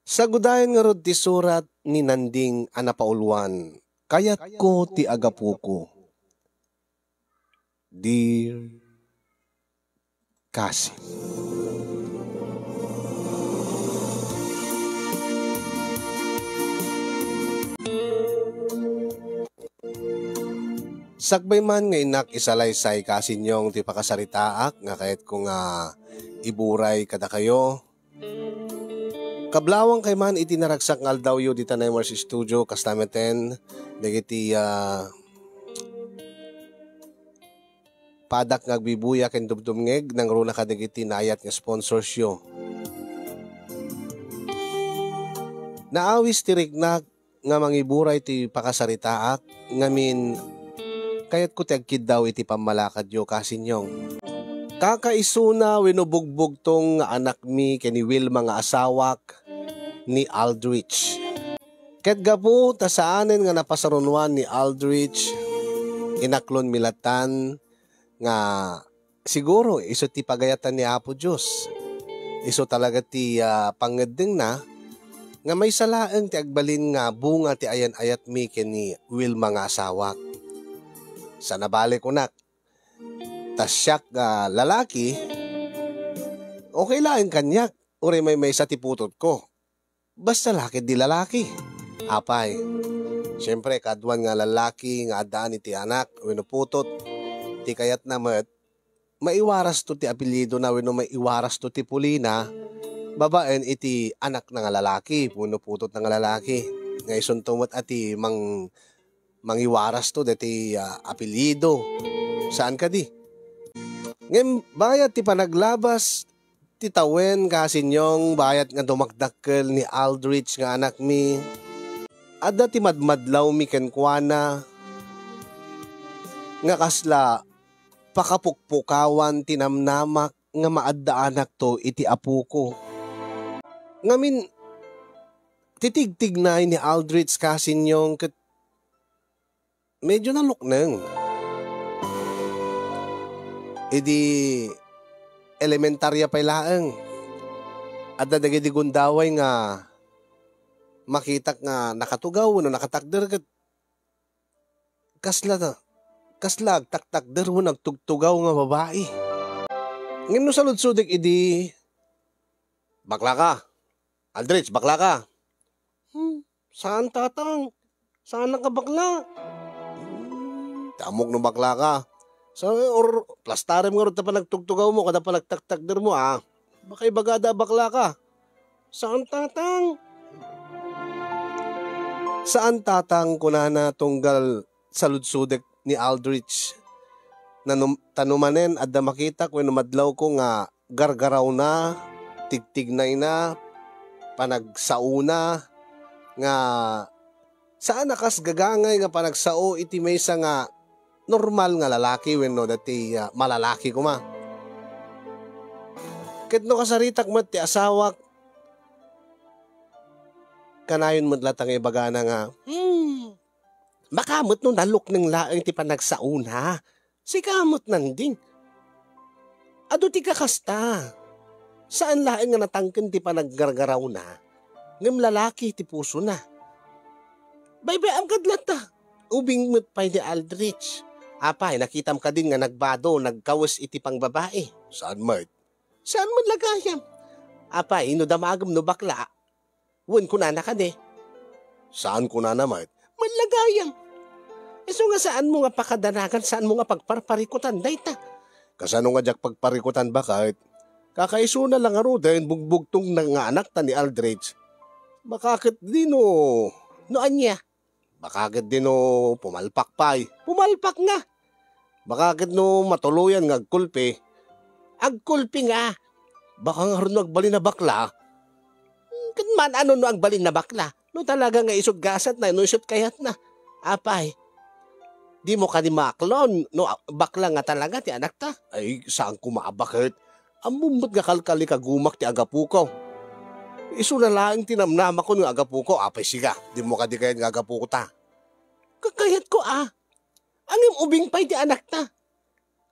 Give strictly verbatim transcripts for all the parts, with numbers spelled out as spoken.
Sagudayen ngarud ti surat ni Nanding a napauluan, Kayatko ti Agapuko. Dear Cousin. Sakbay man nga innak isalaysay, Cousin Yong, ti pakasaritaak nga kayatko nga iburay kadakayo. Kablawangkay man iti naragsak nga aldawyo dita Nemers Studio, kasta meten dagiti, ah, padak nga agbibuya ken dumdumngeg, nangruna kadagiti naayat nga sponsorsyo. Naawis ti riknak nga mangiburay ti pakasaritaak, ngamin, kayatko ti agkiddaw iti pammalakadyo, Cousin Yong. Kakaisuna wenno bugbugtong nga anakmi ken ni Wilma nga asawak ni Aldrich. Ket gapu ta saanen nga napasarunoan ni Aldrich, inaklonmi latan nga siguro isu ti pagayatan ni Apo Dios. Isu talaga ti, ah, pangngeddengna nga maysa laeng ti agbalin nga bunga ti ayan-ayatmi ken ni Wilma nga asawak. Sa nabali kunak, ta siak nga lalaki, okay laeng kaniak, uray maymaysa ti putotko. Basta la ketdi lalaki. Apay, siempre, kaduan nga lalaki nga addaan iti anak wenno putot, ti kayatna met, maiwarasto ti apelyidona wenno maiwarasto ti pulina babaen iti anakna nga lalaki wenno putotna nga lalaki. Nga isunto met a ti mang-, mangiwarasto daytoy, ah, apelyido. Saan kadi? Ngem bayat ti panaglabas ti tawen, Cousin Yong, bayat nga dumakdakkel ni Aldrich nga anakmi, adda ti madmadlawmi kenkuana nga kasla pakapukpukawan ti namnamak nga maaddaanakto iti apoko. Ngamin, titigtignay ni Aldrich, Cousin Yong, ket medyo nalukneng. Idi elementarya pay laeng, adda dagiti gundaway nga makitak nga nakatugaw wenno nakatakder ket kasla, kasla agtaktakder wenno agtugtugaw nga babai. Ngem no saludsodek idi, "Bakla ka? Aldrich, bakla ka?" "Hmm, saan, Tatang. Saan ka bakla?" "Hmm, ti ammok no bakla ka. Sa, or plastarem ngarud ta panagtugtugawmo kada panagtaktakdermo, a. Baka ibagada a bakla ka." "Saan, Tatang." "Saan, Tatang," kunana tunggal saludsodek ni Aldrich. Nanum-, ta no manen adda makitak wenno madlawko nga gargarawna, tigtignayna, panagsaona, nga saan a kas gagangay nga panagsao iti maysa nga normal nga lalaki wenno dati, ah, malalaki koma. Ket no kasaritak met ti asawak, kanayon met latta nga ibagana nga, "Hmm, baka met no nalukneng laeng ti panagsaona. Sika met, Nanding. Adu ti kakasta. Saan laeng nga natangken ti panaggargarawna, ngem lalaki ti pusona." Baybay-am kad latta. Ubing met pay ni Aldrich. "Apay, nakitam kadin nga nagbado, nagkawes iti pangbabai?" "Saan met?" "Saan met la gayam? Apay, no damagem no bakla, wen kunana kadi?" "Saan kunana met?" "Met la gayam. Isu nga saanmo nga pakadanagan, saanmo nga pagparparikutan dayta." "Kasano nga diak pagparikutan, baket? Kakaisuna la ngaruden bugbugtong na nga anakta ni Aldrich. Baka ket di no, no ania?" "Baka ket di no pumalpak pay." "Pumalpak nga." "Baka ket no matuloyan nga agkulpi." "Agkulpi nga." "Baka ngarud no agbalin a bakla." "Ket man-ano no agbalin a bakla? No talaga nga isut gasatna, no isut kayatna. Apay, dimo kadi maaklon no a-, bakla nga talaga ti anakta?" "Ay, saan koma a baket. Ammom met nga kalkalikagumak ti agapoko. Isuna laeng ti namnamakon nga agapoko. Apay, sika, dimo kadi kayat nga agapoko ta?" "Kakayatko a. Ngem ubing pay ti anakta.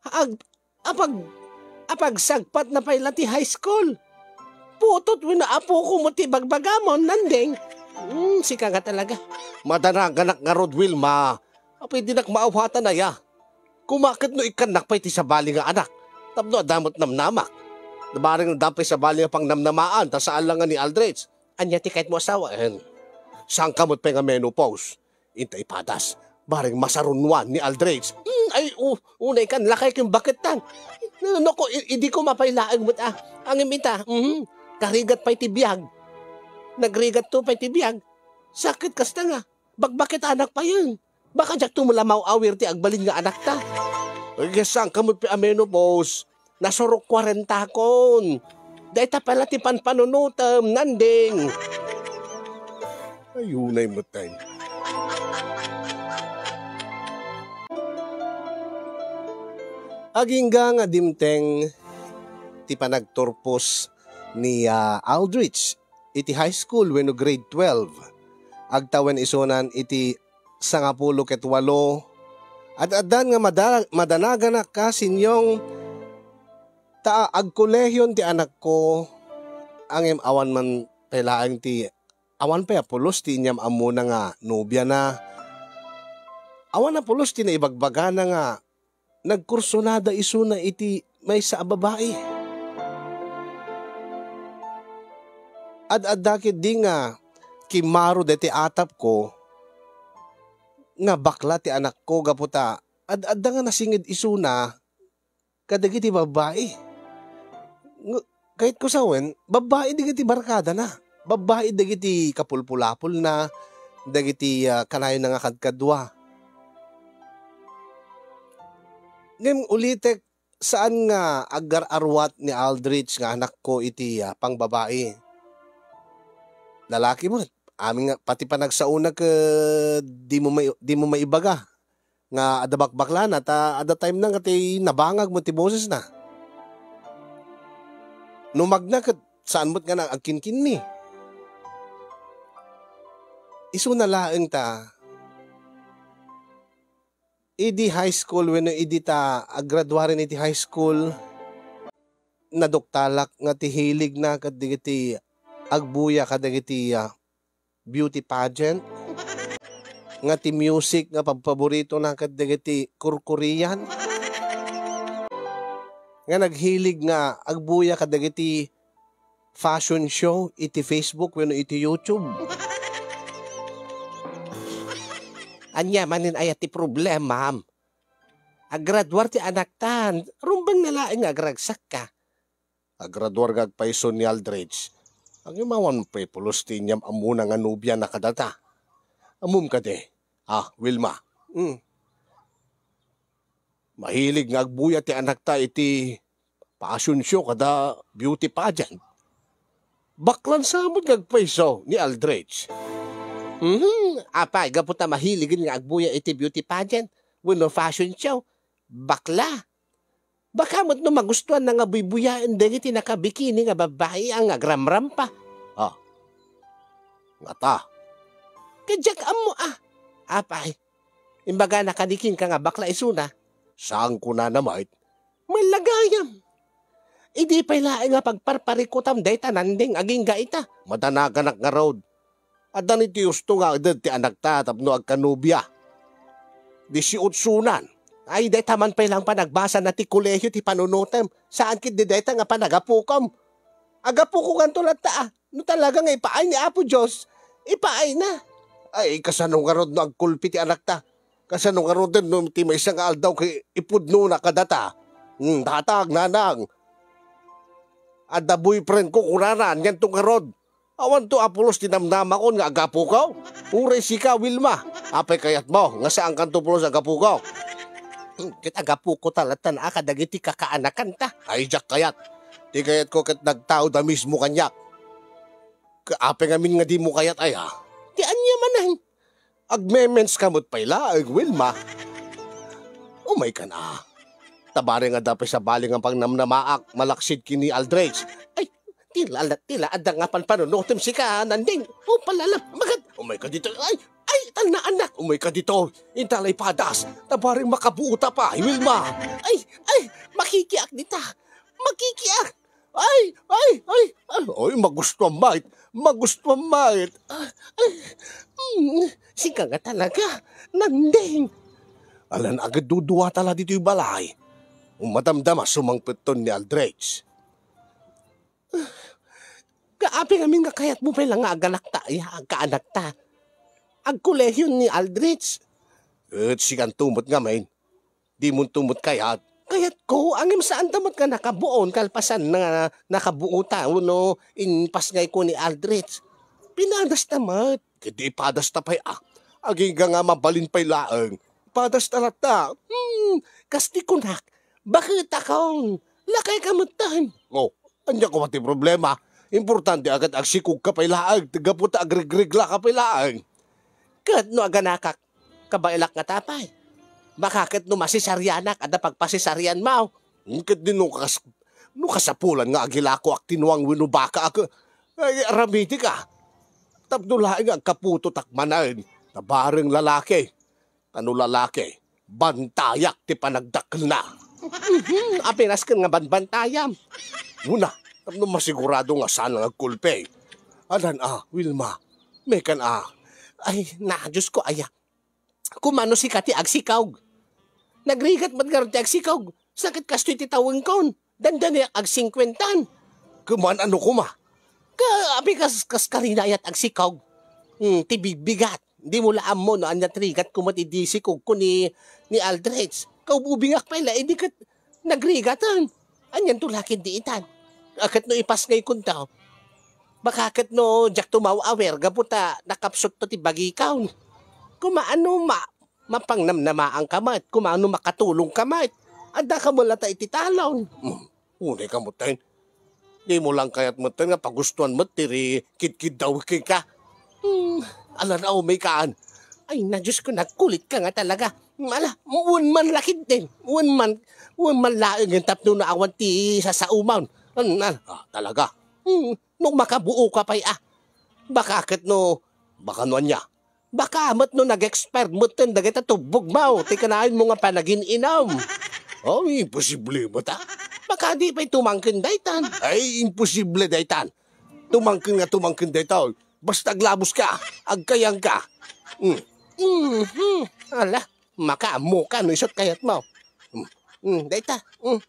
Ag-, apag-, apagsagpatna pay la ti high school." Putot wenno apoko met ti bagbagamon, Nanding. Hmm, sika nga talaga. Madanaganak ngarud, Wilma. Apay dinak maawatan aya? Koma ket no ikkannak pay ti sabali nga anak, tapno adda met namnamak. Nabareng adda pay sabali nga pangnamnamaan, ta saan la nga ni Aldrich. Ania ti kayatmo a sawen? Saanka met pay nga menopause. Inta ipadas, bareng masarunoan ni Aldrich. Hmm, ay, u-, unay kan lakay ken bakettan. No, no, ko, i-, idi ko mapay laeng met, ah. Ngem ita, mhm, karigat pay ti biag. Nagrigatto pay ti biag. Sakit kasta nga, bakbaketanak payen. Baka diakto met la maw-awir ti agbalin nga anakta. Ay, saanka met pay a menopause. Nasurok kwarenta kon. Dayta pala ti panpanunotem, Nanding. Ay, unay met tayo. Agingga nga dimteng ti panagturpos ni, ah, Aldrich iti high school wenno grade twelve. Agtawen isunan iti sangapulo ket walo. Ad-addan nga mada-, madanaganak ka, Sinyong, ta agkolehion ti anakko, ngem awan man pay laeng ti, awan pay a pulos ti inyam ammona nga nobiana. Awan a pulos ti naibagbagana nga nagkursunada isuna iti maysa a babai. Ad-adda ketdi nga kimmaro daytoy atapko nga bakla ti anakko gapu ta ad-adda nga nasinged isuna kadagiti babbai. Ng-, kayatko sawen, babbai dagiti barkadana. Babbai dagiti kapulpulapolna, dagiti, ah, kanayonna nga kadkadua. Ngem ulitek, saan nga agar-aruat ni Aldrich nga anakko iti, ah, pangbabai. Lalaki met, amin nga, pati panagsaona ket dimo mai-, dimo maibaga nga adda bakbaklana, ta adda time na nga ti nabangag met ti bosesna. No magna ket saan met nga na-, agkinkinni. Isuna laeng ta, idi high school wenno idi ta aggraduaren iti high school, naduktalak nga ti hiligna ket dagiti agbuya kadagiti, ah, beauty pageant, nga ti music nga pagpaboritona ket dagiti kurkurian, nga naghilig nga agbuya kadagiti fashion show iti Facebook wenno iti YouTube. Ania manen aya ti problema, ma'am? Aggraduar ti anakta, rumbeng na laeng nga agragsakka. Aggraduar nga agpayso ni Aldrich. Ngem awan pay pulos ti inyam ammona nga nobiana kadata. Ammom kadi, ah, Wilma? Hmm. Mahilig nga agbuya ti anakta iti fashion show kada beauty pageant. Baklan sa met nga agpayso ni Aldrich. Mhm. Apay, gapu ta mahiligen nga agbuya iti beauty pageant wenno fashion show, bakla. Baka met no magustuanna nga buybuyaen dagiti nakabikini nga babbai a nga agramrampa. Ah. Ngata. Ket diak ammo a. Apay, imbagana kadi kenka nga bakla isuna? Saan kunana met? Malagayam. Idi pay laeng nga pagparparikutam dayta Nanding agingga ita. Madanaganak ngarud. Adda ni ti husto nga agded ti anakta tapno agkanobia. Disiotsonan. Ay, dayta man pay lang panagbasana ti kolehio ti panunotem. Saan ketdi dayta nga panagapukom? Agapoko nganto latta, ah. No talaga nga ipaay ni Apo Dios, ipaayna. Ay, kasano ngarud no agkulpi ti anakta? Kasano ngaruden no ti maysa nga aldaw ket ipudnona kadata? Hmm, datag, nanang. Adda boyfriend ko, kunana, anianto ngarud? Awanto a pulos ti namnamakon nga agapoko? Uray sika, Wilma. Apay kayatmo nga saankanto pulos agapoko? Hmm, ket agapoko ta latta a kadagiti kakaanakanta. Ay, diak kayat. Ti kayatko ket nagtaud a mismo kaniak. Ka-, apay ngamin nga dimo kayat aya? Ti ania manen? Agmemens ka met pay laeng, Wilma. Umaykan a. Ta bareng adda pay sabali nga pangnamnamaak malaksid ken ni Aldrich. Ay, tila, tila adda nga panpanunotem sika, Nanding. O, palala, magad. Umayka ditoy. Ay, ay, tan-anak. Umayka ditoy. Inta lay padas. Ta bareng makabuota pay, Wilma. Ay, ay, makikiak dita. Makikiak. Ay, ay, ay, ay, ay, magustuam met, magustuam met. Ah, ay, mm, sika nga talaga, Nandeng. Alan, agduduata la ditoy balay. Umadamdama sumangpetton ni Aldrich. Kaapi ngamin nga kayatmo pay la nga aganakta, ya, agkaanakta. Agkolehion ni Aldrich. Et sikanto met ngamin. Dimonto met kayat. Kayatko, ngem saanta met nga nakabuon kalpasan nga nakabuota wenno impasngayko ni Aldrich. Pinadasta met. Ket di ipadasta pay a. Agingga nga mabalin pay laeng. Padasta latta. Hmm, kas ti kunak, baketakon. Lakayka metten. Oh, ania koma ti problema? Importante a ket agsikogka pay laeng, gapu ta agregreglaka pay laeng. Ket no aganakak, kabaelak ngata pay. Baka ket no masesarianak, adda pagpasesarianmo. Hmm, ket di no kas-, no kasapulan nga agilakoak ti nuang wenno bakaak, ay, aramidenka. Tapno laeng nga agkaputotak manen, ta bareng lalaki. Ta no lalaki, bantayak ti panagdakkelna. Mhm, apenas ken nga banbantayam. Una, tapno masigurado nga saan nga agkulpi. Alan a, Wilma, mekan a. Ay, na, Diyos ko, aya. Kumano sika ti agsikog? Nagrigat met ngarud ti agsikog. Sakit kastoy ti tawengkon. Dandaniak agsingkuentan. Kuman ano koma? Ka, api kas, kas karina ayat agsikog. Hmm, ti bigbigat. Dimo la ammo no ania ti rigat ko met idi sikogko ni, ni Aldrich. Kaububingak pay la idi ket nagrigatan. Anianto la ket ditan? A, ket no ipasngaykonto, baka ket no diakto maw-aware gapu ta nakapsutto ti bagikon. Kumano ma-, mapangnamnamaanka met, kumano makatulongka met. Addaka met latta iti talon. Hmm, unay ka metten. Dimo lang kayat metten nga pagustuan met ti ri-, kidkiddaw kenka. Hmm, alan a, umaykaan. Ay, na, Diyos ko, nagkulitka nga talaga. Ala, wen man la ketdin. Wen man, wen man laeng tapno no awan ti sasaoman. An-, an-, ah, talaga. Hmm, no makabuoka pay a. Baka ket no, baka no ania. Baka met no nag-expire metten dagita tubbogmo ti kanaenmo nga panagin-inum. Oh, imposible met a. Baka di pay tumangken daytan. Ay, imposible daytan. Tumangken nga tumangken daytoy. Basta aglabuska, agkayangka. Mm. Mhm. Ala, makaammoka no isu't kayatmo. Mm. Mm, dayta. Mm.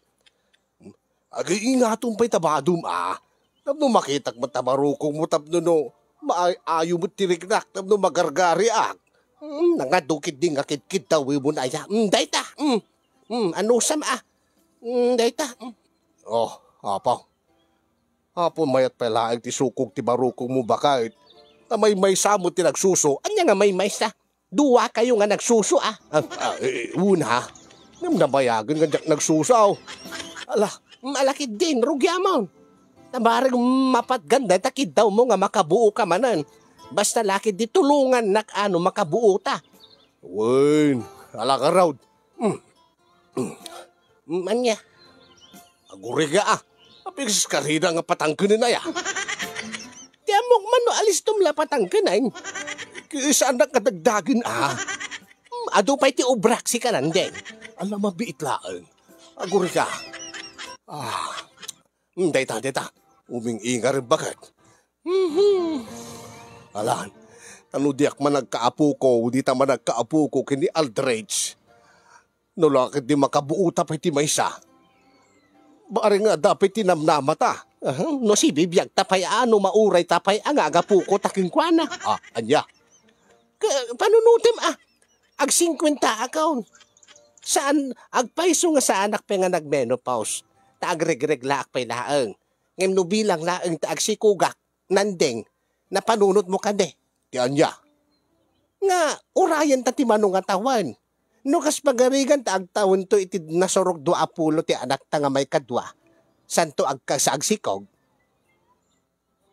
Agay, ingatom pay ta badom a. Tapno makitak met ta barukongmo tapno no maayo met ti riknak tapno magargariak. Mm, nangadu ketdin nga kidkiddaw wen aya. Mm, dayta. Mm. Mm, anusam a. Mm, dayta. Mm. Oh, Apo. Apo, mayat pay laeng ti sukog ti barukongmo baket. Ta maymaysa met ti nagsuso. Ania nga maymaysa? Duakayo nga nagsuso, a. Ah, ah, eh, una, ha? Ngem nabayagen nga diak nagsuso. Ala, mm, ala ketdin, rugiamon. Ta bareng mapatgan dayta kiddawmo nga makabuoka manen. Basta la ketdi tulongannak a no makabuota. Wen, ala ngarud. Mm. Mm. Mm, ania? Agurega a. Apigsis karina nga patangkenen aya. Ti ammok man no alistom la patangkenen. Saannak nga dagdagen a. Mm, adu pay ti obrak sika, Nandeng. Ala, mabiit laeng. Agurega. Ah. Mm, dayta, dayta. Uming-ingar baket. Mhm. Alan, ta no diak man agkaapoko, dita man agkaapoko ken ni Aldrich. No la ketdi makabuota pay ti maysa. Bareng nga adda pay ti namnamata. Aha, no sibibiagta pay a, no maurayta pay a nga agapokota kenkuana. Ah, ania? Ka-, panunotem a. Agsingkuentaakon. Saan, agpayso nga saanak pay nga nagmenopause. Ta agregreglaak pay laeng. Ngem no bilang laeng ta agsikogak, Nandeng, napanunotmo kadi. Ti ania? Nga, urayenta ti mano nga tawen. No kas pagarigan ta agtawento iti nasurok dua a pulo ti anakta nga maikadua, saanto agkasa agsikog?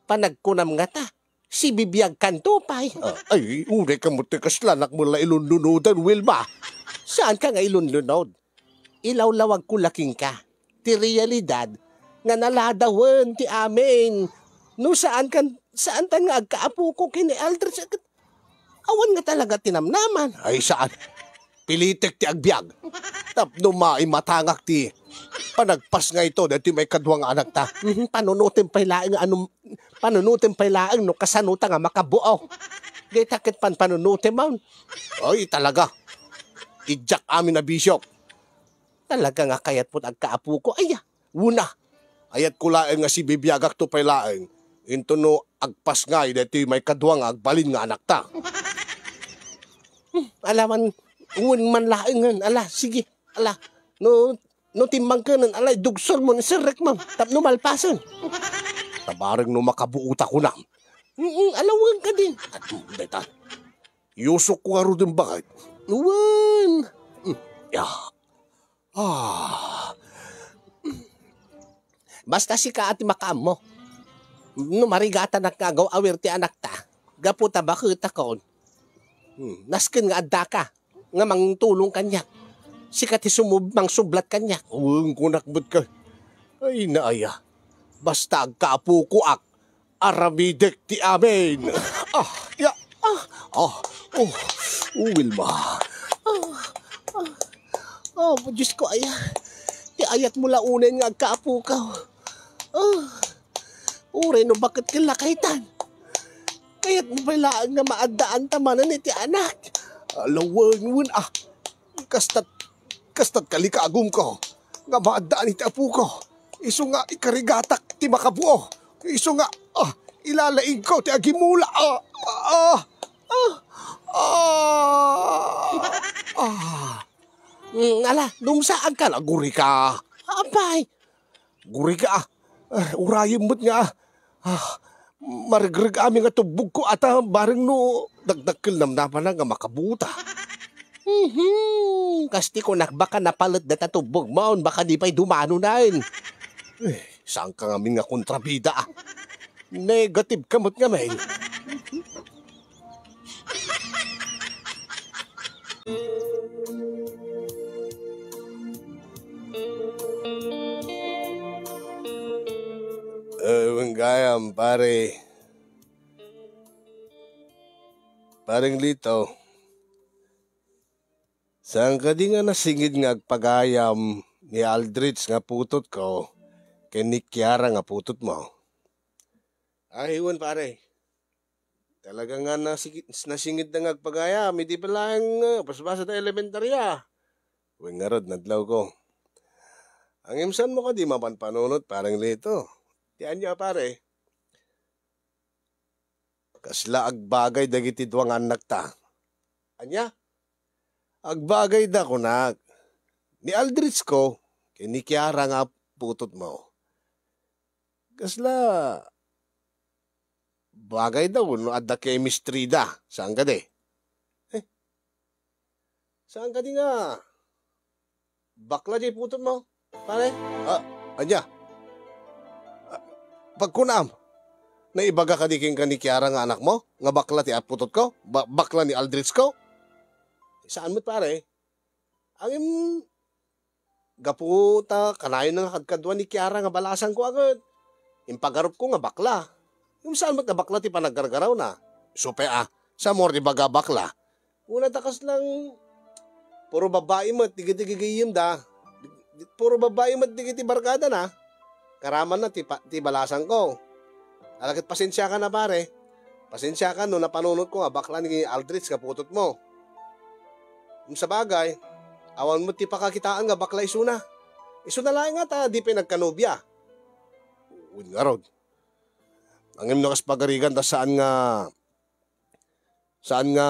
Panagkunam ngata, sibibiagkanto pay. Ah, ay, unay ka met ti kaslanak met la ilunlunodan, Wilma. Saanka nga ilunlunod? Ilawlawagko la kenka ti realidad nga naladawen ti amin. No saan kan, saantan nga agkaapoko ken ni Aldrich, ket awan nga talaga ti namnaman. Ay, saan? Pilitek ti agbiag. Tapno maimatangak ti Panagpasngayto daytoy maikadua nga anakta. Mhm, panunotem pay laeng, ano, panunotem pay laeng no kasano ta nga makabuo. Dayta ket panpanunotem, man. Ay, talaga. Idiak amin a bisio. Talaga nga kayatmo ti agkaapoko. Aya, una, kayatko laeng nga sibibiagakto pay laeng intono agpasngay daytoy maikadua nga agbalin nga anakta. Hmm, ala man, wen man laengen. Ala, sige. Ala, no, no timmangkenen, ala, idugsolmo ni serrekmo tapno malpasen. Ta bareng no makabuota, kunam. Mm, ala, wen kadi. At, mm, dayta. Iyusokko ngaruden baket. Wen. Mm, ya. Ah. Basta sika ti makaammo. No marigatanak nga agaw-awir ti anakta, gapu ta baketakon, hmm, nasken nga addaka nga mangtulong kaniak. Sika ti sumub-, mangsublat kaniak. Wen, kunak met ka. Ay, naaya. Basta agkaapokoak, aramidek ti amin. Ah, ya, ah, ah, oh, oh, Wilma. Ah, ah, oh, Diyos ko, aya. Ti ayatmo la unayen nga agkaapokaw. Ah, uray no baket ken lakaytan. Kayatmo pay laeng nga maaddaan ta manen iti anak. Ala, wen, wen, ah. Kastat, kastat kalikagumko nga maaddaan iti apoko. Isu nga ikarigatak ti makabuo. Isu nga, ah, ilalaingko ti agimula. Ah, ah, ah, ah, ah. Mm, ala, dumsaagka la, gurika. Apay, gurika, ah. Ah, urayem met nga, ah, maregreg amin nga tubbogko, ata bareng no dakdakkel namnamana nga makabuta. Mhm. Kas ti kunak, baka napalet data tubbogmo, baka di pay dumanonen. Eh, saanka ngamin nga kontrabida, ah. Negative ka met ngamin. Eh, wen gayam, pare. Pareng Lito, saan kadi nga nasinged nga agpagayam ni Aldrich nga putotko ken ni Kiara nga putotmo? Ay, wen, pare. Talaga nga nasigi-, nasingedda nga agpagayam, idi pa laeng, eh, basbasada elementarya. Wen ngarud, nadlawko. Ngem saanmo kadi mapanpanunot, pareng Lito? Ti ania, pare? Kasla agbagay dagiti dua nga annakta? Ania? Agbagayda, kunak. Ni Aldrichko ken ni Kiara nga putotmo. Kasla bagayda wenno adda chemistry da? Saan kadi? Eh, saan kadi nga bakla diay putotmo, pare? Ah, ania? Ah, pagkunam, naibaga kadi kenka ni Kiara nga anakmo nga bakla ti putotko? Ba-, bakla ni Aldrichko? Saan met, pare. Ngem, gapu ta kanayon nga kadkadua ni Kiara nga balasangko a ket impagarupko nga bakla. Ngem saan met nga bakla ti panaggargarawna. Isu pay a, saan mo ti ibaga bakla? Kuna ta kaslang puro babai met dagiti gayyemda. Puro babai met dagiti barkadana. Karamanna ti pa-, ti balasangko. Ala ket pasensiakan a, pare. Pasensiakan no napanunotko nga bakla ni Aldrich nga putotmo. Ngem sabagay, awan met ti pakakitaan nga bakla isuna. Isuna laeng nga ta di pay nagkanobia. Wen ngarud. Ngem no kas pagarigan ta saan nga, saan nga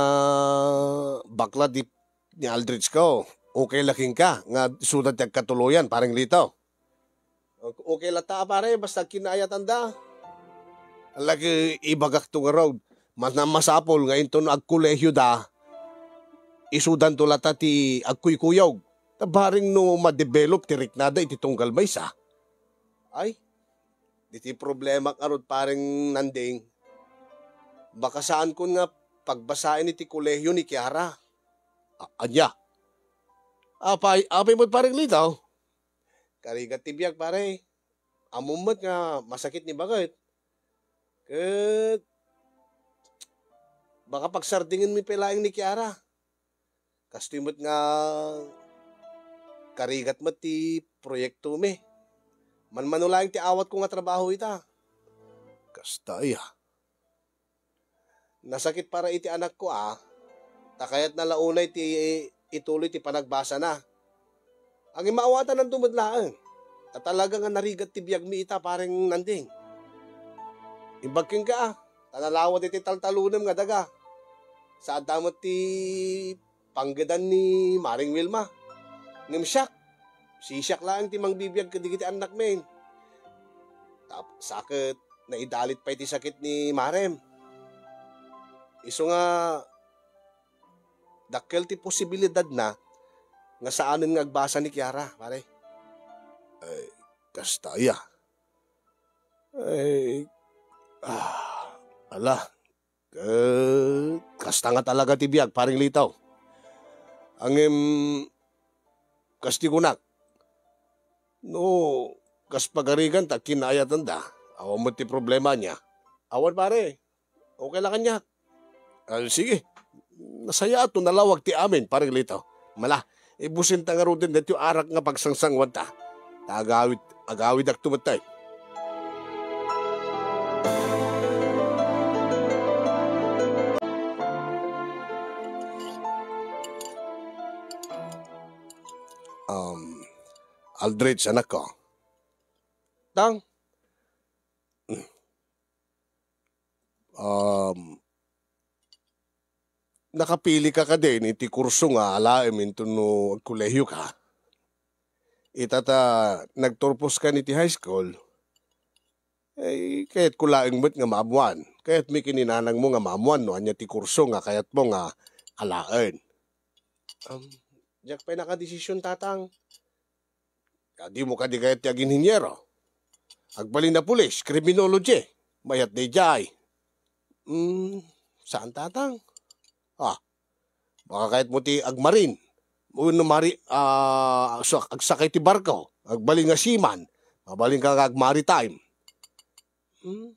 bakla di, ni Aldrichko. Okay la kenka nga isuda ti agkatuloyan, pareng Lito. Okay, okay latta, pare, basta kinaayatanda. Ala ket ibagakto ngarud, mas-, masapul nga inton agkolehioda, isudanto latta ti agkuykuyog. Ta bareng no ma-develop ti riknada iti tunggal maysa. Ay, diti problemak ngarud, pareng Nanding. Baka saankon nga pagbasaen iti kolehio ni Kiara. A-, ania? Apay, apay met, pareng Lito? Karigat ti biag, pare. Ammom met nga masakit ni baket. Ket baka pagsardingenmi pay laeng ni Kiara. Kastoy met nga karigat met ti proyektomi. Manmano laeng ti awatko nga trabaho ita. Kasta aya. Nasakit para iti anakko a, ta kayatna la unay ti ituloy ti panagbasana. Ngem maawatananto met laeng, ta talaga nga narigat ti biagmi ita, Pareng Nanding. Imbag kenka a, ta nalawad iti taltalonem nga daga. Saanda met ti panggedan ni Mareng Wilma. Ngem siak, sisiak laeng ti mangbibiag kadagiti annakmin. Tap-, sa ket naidalit pay ti sakit ni Marem. Isu nga dakkel ti posibilidadna nga saanen nga agbasa ni Kiara, pare. Ay, kasta aya. Ay, ah, ala, Ket kasta nga talaga ti biag, Pareng Lito. Ngem, kas ti kunak, no kas pagarigan ta kinaayatanda, awan met ti problema ania. Awan, pare. Okay la kaniak. Ah, sige. Nasayaat no nalawag ti amin, Pareng Lito. Mala, ibusenta ngaruden daytoy arak nga pagsangsanguanta. Ta agawid, agawidakto met tay. Um, Aldrich, anakko. Tang. Um, nakapilika kadin iti kurso nga alaem inton no agkolehioka? Ita ta nagturposka iti high school, ay, kayatko laeng met nga maammuan. Kayatmi ken ni nanangmo nga maammuan no ania ti kurso nga kayatmo nga alaen. Um, diak pay nakadesisyon, Tatang. Dimo kadi kayat ti agingeniero? Agbalin a pulis, criminology. Mayat daydiay. Hmm, saan, Tatang? Ah, baka kayatmo ti agmarin. Wenno mari-, ah, agsa-, agsakay ti barko. Agbalin nga seaman. Mabalinka nga agmaritime. Hmm,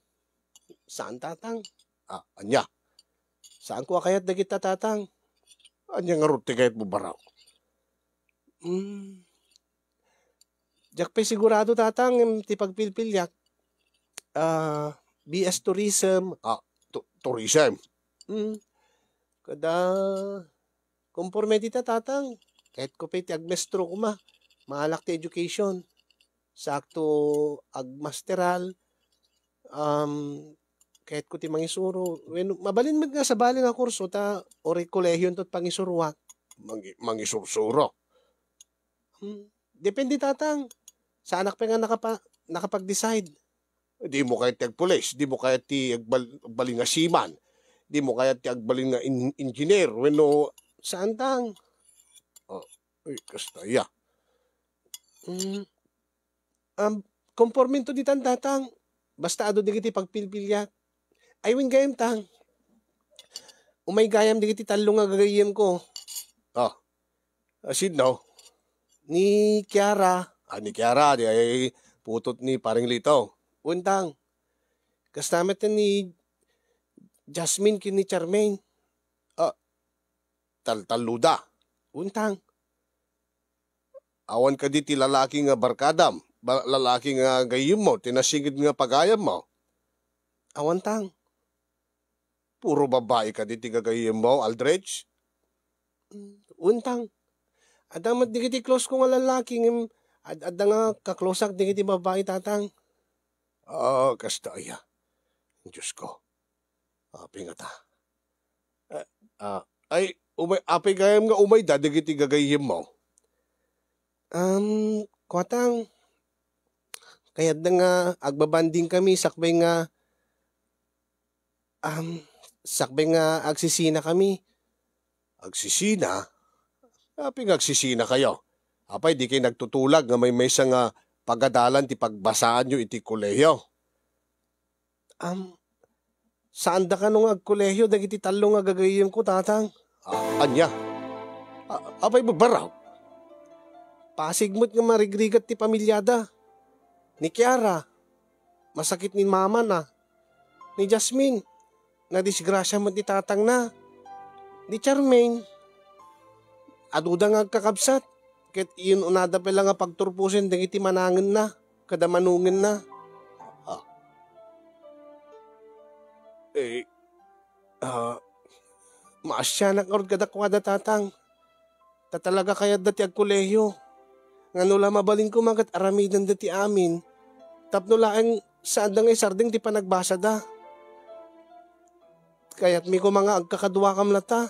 saan, Tatang? Ah, ania? Saanko a kayat dagita, Tatang. Ania ngarud ti kayatmo, Barok? Hmm. Diak pay sigurado, Tatang, ngem ti pagpilpiliak, ah, B S Tourism. Ah, tu-, tourism. Hmm. Kada, konforme dita, Tatang. Kayatko pay ti agmestro koma. Maalak ti education. Sakto agmasteral. Um, kayatko ti mangisuro. Wen, mabalin met nga sabali nga kurso ta uray kolehion to ti pangisuroak. Mangi-, mangisursuro? Hmm, depende, Tatang. Saanak pay nga nakapa-, nakapag-decide. Dimo kayat ti agpulis, dimo kayat ti agbal-, agbalin nga seaman, dimo kayat ti agbalin nga in-, engineer, wenno saan, Tang? Oh, ay, kasta aya. Hmm, um, konforme to ditan, Tatang. Basta adu dagiti pagpilpiliak. Ay, wen gayam, Tang. Umay gayam dagiti tallo nga gagayyemko. Ah, ah, sinno? Ni Kiara. Ah, ni Kiara, di ay putot ni Pareng Lito. Wen, Tang. Kasta met ni Jasmine ken ni Charmaine. Ah, taltalloda. Wen, Tang. Awan kadi ti lalaki nga barkadam, ba-, lalaki nga gayyemmo, ti nasinged nga pagayammo? Awan, Tang. Puro babai kadi ti gagayyemmo, Aldrich? Mm, wen, Tang. Adda met dagiti close ko nga lalaki, ngem ad-, adda nga kakloseak dagiti babai, Tatang. Ah, kasta aya. Diosko. Apay ngata? Ah, ah, ay, umay-, apay gayam nga umayda dagiti gagayyemmo? Um, kua, Tang, kayatda nga agbabanding kami sakbay nga, um, sakbay nga agsisina kami. Agsisina? Apay nga agsisina kayo? Apay, di kayo nagtutulag nga may maysa nga pagadalan ti pagbasaanyo iti kolehiyo? Am, saanda kano nga agkolehiyo dagiti tallo nga gagayyemko, Tatang. Ah, ania? A-, apay, Barbarao? Pasig met nga marigrigat ti pamiliada. Ni Kiara, masakit ni mamana. Ni Jasmine, nadisgrasia met ni tatangna. Ni Charmaine, aduda nga agkakabsat. Ket iyun-unada pay la nga pagturposen dagiti manangenna kada manungenna. Ah. Eh, ah, maasianak ngarud kadakuada, Tatang. Ta talaga kayatda ti agkolehiyo. Nga no la mabalin koma ket aramidenda ti amin, tapno laeng saanda nga isardeng ti panagbasada. Kayatmi koma nga agkakaduakam latta,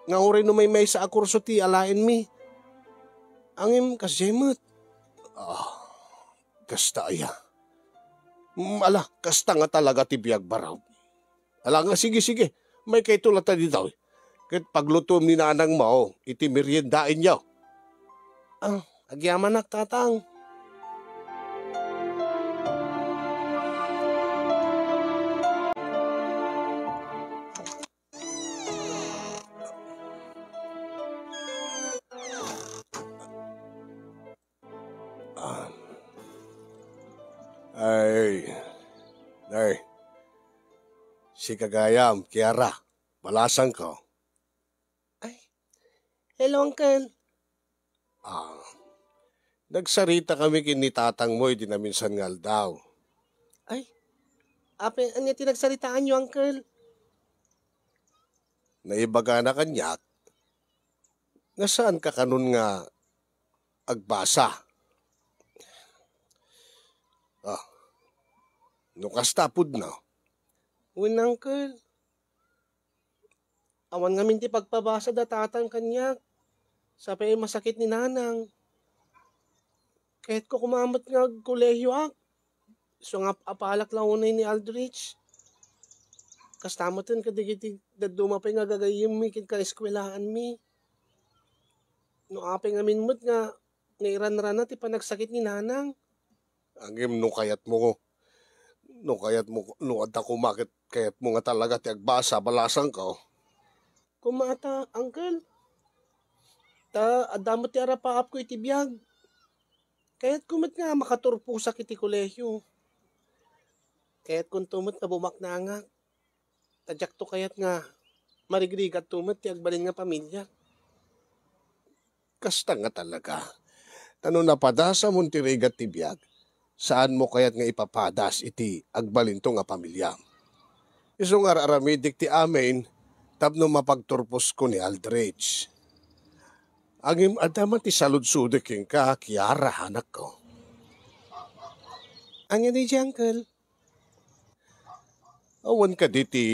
nga uray no maymaysa a kurso ti alaenmi. Ngem kasdiay met. Ah, kasta aya. Mm, ala, kasta nga talaga ti biag, barok. Ala nga, sige, sige. Maikayto latta ditoy. Ket paglutom ni nanangmo iti meriendaenyo. Ah, agyamanak, Tatang. Ah. Ay. Ay. Sika gayam, Kiara. Balasangko. Ay. Hello, Uncle. Ah. Nagsaritakami ken ni tatangmo iti naminsan nga aldaw. Ay. Apay, ania ti nagsaritaanyo, Uncle? Naibagana kaniak nga saanka kanon nga agbasa. Ah, no kasta pudno. Wen, Uncle. Awan ngamin ti pagpabasa da tatang kaniak. Sapay masakit ni nanang. Kayatko koma met nga agkolehioak. Isu nga ap-, apalak la unay ni Aldrich. Kasta metten kadagiti dadduma pay nga gagayyemmi ken kaeskuelaanmi. No apay ngamin met nga nairanrana ti panagsakit ni nanang. Ngem no kayatmo, no kayatmo, no adda koma ket kayatmo nga talaga ti agbasa, balasangko. Koma ta, Uncle. Ta adda met ti arapaapko iti biag. Kayatko met nga makaturposak iti kolehio. Kayatkonto met nga bumaknangak. Ta diakto kayat nga marigrigatto met ti agbalin nga pamilia. Kasta nga talaga. Ta no napadasamon ti rigat ti biag, saanmo kayat nga ipapadas iti agbalinto nga pamiliam. Isu nga ar-aramidik ti amin tapno mapagturposko ni Aldrich. Ngem adda man ti saludsodek kenka, Kiara, anakko. Ania daydiay, Uncle? Awan kadi ti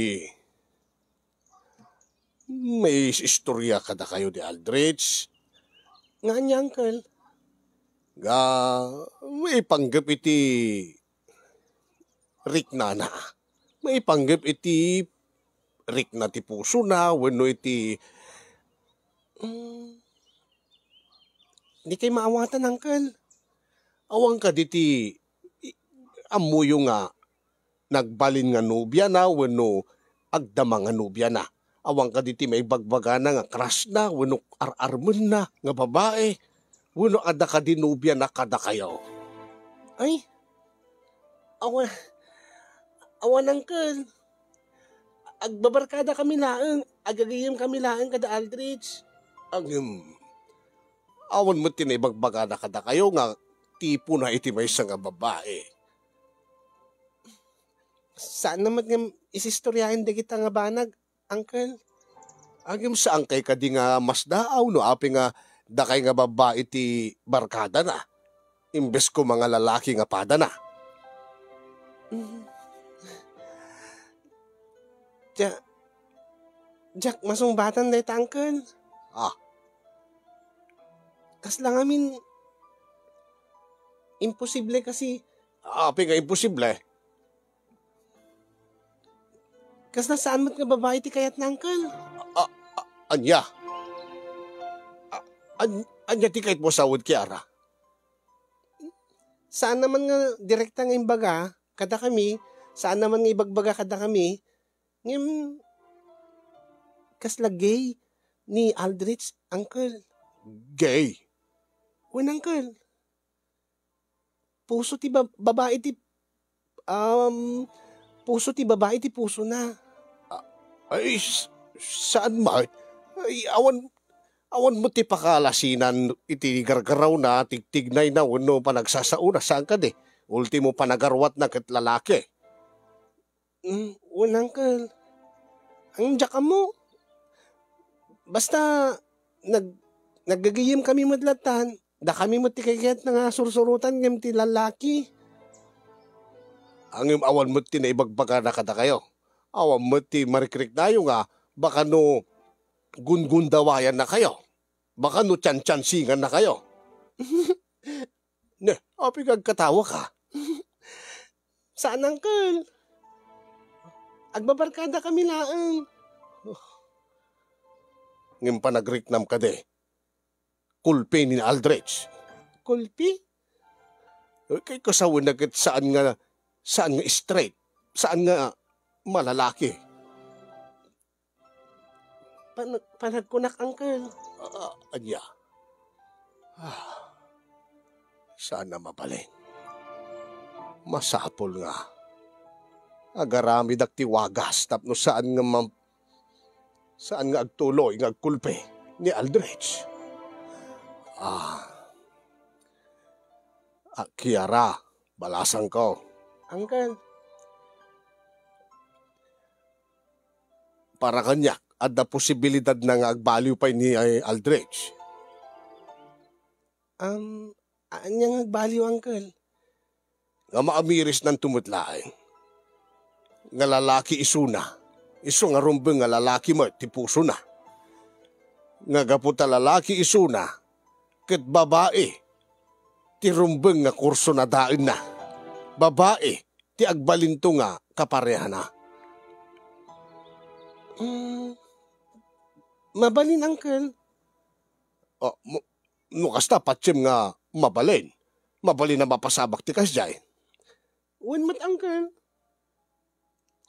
maiis-istoria kadakayo ni Aldrich? Nga ania, Uncle? Nga maipanggep iti riknana. Maipanggep iti rikna ti pusona wenno iti, mm, dikay maawatan, Uncle. Awan kadi ti i-, ammoyo nga nagbalin nga nobiana wenno agdama nga nobiana. Awan kadi ti maibagbagana nga crushna wenno ar-armenna nga babai wenno adda kadi nobiana kadakayo. Ay, awan, awan, Uncle. Agbabarkadakami laeng, agagayemkami laeng kada Aldrich. Ngem, awan met ti naibagbagana kadakayo nga tipona iti maysa nga babai. Saan na met nga isistoriaen dagita nga banag, Uncle? Ngem saankay kadi nga masdaaw no apay nga dakay nga babai ti barkadana, imbes koma nga lalaki nga padana? Mm. Dia-, diak masungbatan dayta, Uncle. Ah. Kasla ngamin, imposible kasi. Apay nga imposible? Kasla saan met nga babai ti kayatna, Uncle. A-, a-, ania? A-, an-, ania ti kayatmo a sawen, Kiara? Saan naman nga direkta nga imbaga kadakami, saan naman nga ibagbaga kadakami, ngem kasla gay ni Aldrich, Uncle. Gay? Wen, Uncle. Puso ti ba-, babai ti, um, puso ti babai ti pusona. Ah, ay, s-, saan met? Ay, awan, Awan met ti pakaalasinan iti gargarawna, tigtignayna, wenno panagsasaona, saan kadi? Ultimo, panagarwatna ket lalaki. Mm, wen, uncle. Ang diak ammo. Basta, nag-, naggagayem kami met lattan. Dakami met ti kayatna nga sursurotan ngem ti lalaki. Ngem awan met ti naibagbagana kadakayo. Awan met ti marikriknayo nga baka no gundgundawayannakayo. Baka no tiantiansingannakayo. Ne, apay nga agkatawaka? Saan, uncle. Agbabarkada kami laeng. Ngem panagriknam kadi, kulpi ni Aldrich. Kulpi? Eh, kay kasawen na ket saan nga, saan nga straight, saan nga malalaki. Pan-, panagkunak, uncle. Ah, ania? Ah, saan a mabalin. Masapul nga agaramidak ti wagas tapno saan nga mam-, saan nga agtuloy nga agkulpi ni Aldrich. Ah, ah, Kiara, balasangko. Uncle. Para kaniak, adda posibilidadna nga agbaliw pay ni, ay, Aldrich. Um, ania nga agbaliw, uncle? Nga maamirisnanto met laeng nga lalaki isuna, isu nga rumbeng nga lalaki met ti pusona. Nga gapu ta lalaki isuna, ket babai ti rumbeng nga kurso na daenna. Babai ti agbalinto nga kaparehana. Mm, mabalin, uncle. Oh, mo-, no kasta, patiem nga mabalin. Mabalin a mapasamak ti kasdiay. Wen met, uncle.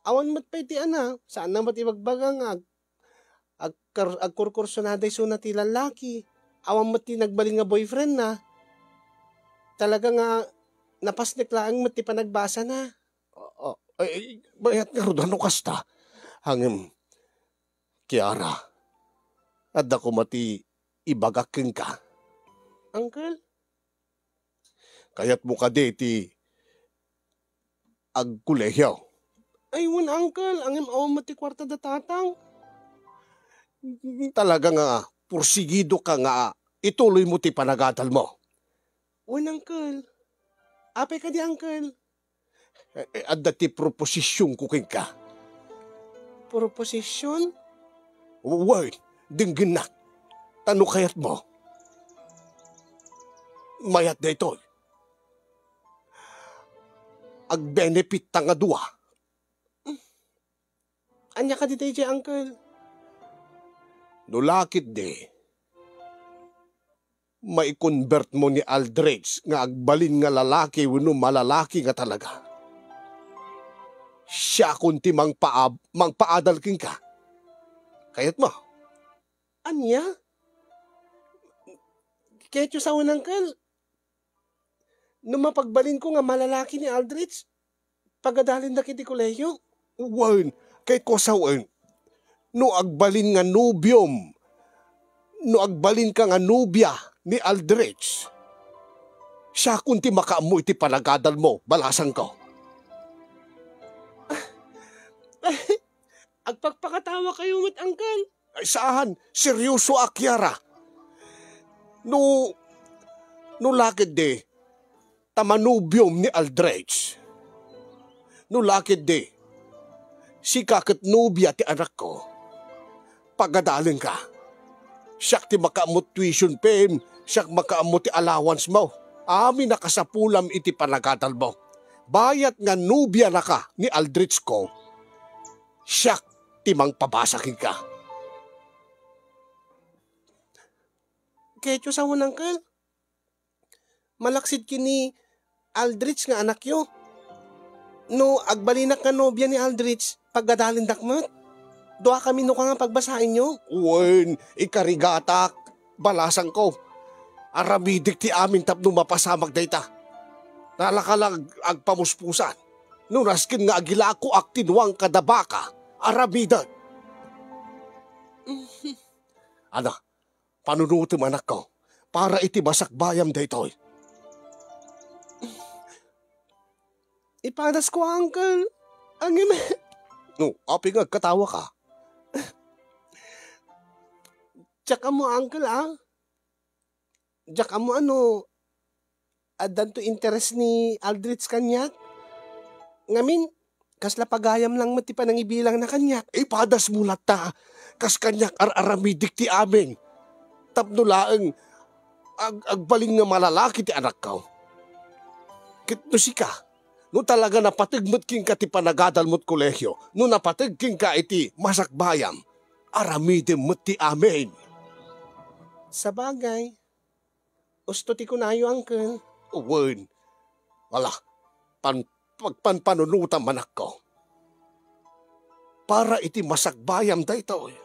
Awan met pay ti ana, saan na met ibagbaga nga ag-, agkar-, agkurkursunada isuna ti lalaki. Awan met ti nagbalin nga boyfriend na. Talaga nga napasnek laeng met ti panagbasa na. Oo. Ay, ay, mayat ngarud a no kasta. Ngem, Kiara, adda koma ti ibagak kenka. Uncle? Kayatmo kadi ti agkolehiyo? Ay, wen, uncle, ngem awan met ti kuarta da tatang. Talaga nga porsigidoka nga ituloymo ti panagadalmo? Wen, uncle. Apay kadi, uncle? Eh, eh, adda ti proposisyonko kenka. Proposition? Wen, denggennak. Ta no kayatmo, mayat daytoy. Agbenefit ta nga dua. Ania kadi daydiay, uncle? No la ketdi, maikonbertmo ni Aldrich nga agbalin nga lalaki wenno malalaki nga talaga. Siakon ti mangpaab-, mangpaadal kenka. Kayatmo? Ania? Kayatyo sawen, uncle? No mapagbalinko nga malalaki ni Aldrich, pagadalendak iti kolehiyo? Wen, kayatko a sawen, no agbalin nga nobiom, no agbalinka nga nobia ni Aldrich, siakon ti makaammo iti panagadalmo, balasangko. Agpakpakatawakayo met, uncle. Ay, saan. Seryoso a, Kiara. No, no la ketdi, ta manobiom ni Aldrich. No la ketdi, sika ket nobia ti anakko. Pagadalenka. Siak ti makaammo tuition fee, siak makaammo ti allowance mo. Amin a kasapulam iti panagadalmo. Bayat nga nobianaka ni Aldrich ko, siak ti mangpabasa kenka. Kayatyo sawen, uncle? Malaksid ken ni Aldrich nga anakyo. No agbalinak nga nobia ni Aldrich, pagadalendak met. Duakami no ka nga pagbasaenyo. Wen, ikarigatak, balasangko. Aramidek ti amin tapno mapasamak dayta. Nalaka lang agpamuspusan. No nasken nga agilakoak ti nuang kada baka, aramidek. Ada, Panunotem, anakko, para iti masakbayam daytoy. Ipadasko, uncle. Ngem, no, apay nga agkatawaka? Diak ammo, uncle, a. Diak ammo no addanto interes ni Aldrich kaniak. Ngamin, kasla pagayam lang met ti panangibilangna kaniak. Ipadasmo latta. Kas kaniak ar-aramidik ti amin. Tapno laeng ag-, agbalin nga malalaki ti anakko. Ket no sika, no talaga napateg met kenka ti panagadalmo iti kolehio, no napateg kenka iti masakbayam, aramidem met ti amin. Sabagay, usto ti kunayo, uncle. Wen. Ala, pan-, pagpanpanunotam, anakko. Para iti masakbayam daytoy.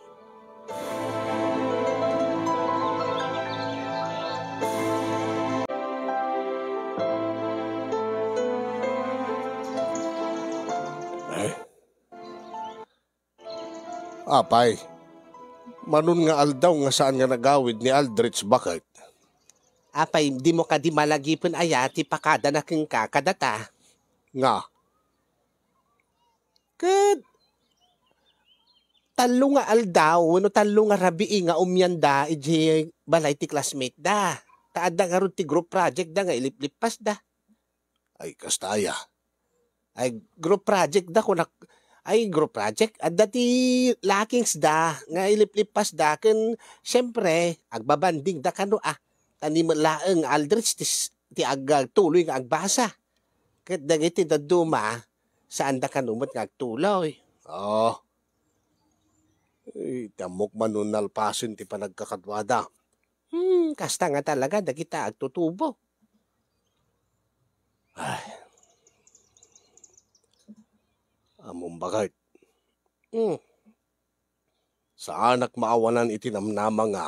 Eh? Apay, manon nga aldaw nga saan nga nagawid ni Aldrich, baket? Apay, dimo kadi malagipen aya ti pakadana kenka kadata? Nga? Ket tallo nga aldaw wenno tallo nga rabii nga umianda idiay balay ti classmate da. Ta adda ngarud ti group project da nga iliplipas da. Ay, kasta aya? Ay, group project da, kunak, ay, group project. Adda ti lakings da nga iliplipas da ken, siyempre, agbabanding da kano, a. Ta ni met laeng Aldrich ti s-, ti agtuloy nga agbasa. Ket dagiti dadduma, saan da kano met nga agtuloy. Oh. Ay, ti ammok manon nalpasen ti panagkakaduada. Hmm, kasta nga talaga dagita agtutubo. Ay. Ammom, baket. Hmm. Saanak maawanan iti namnama nga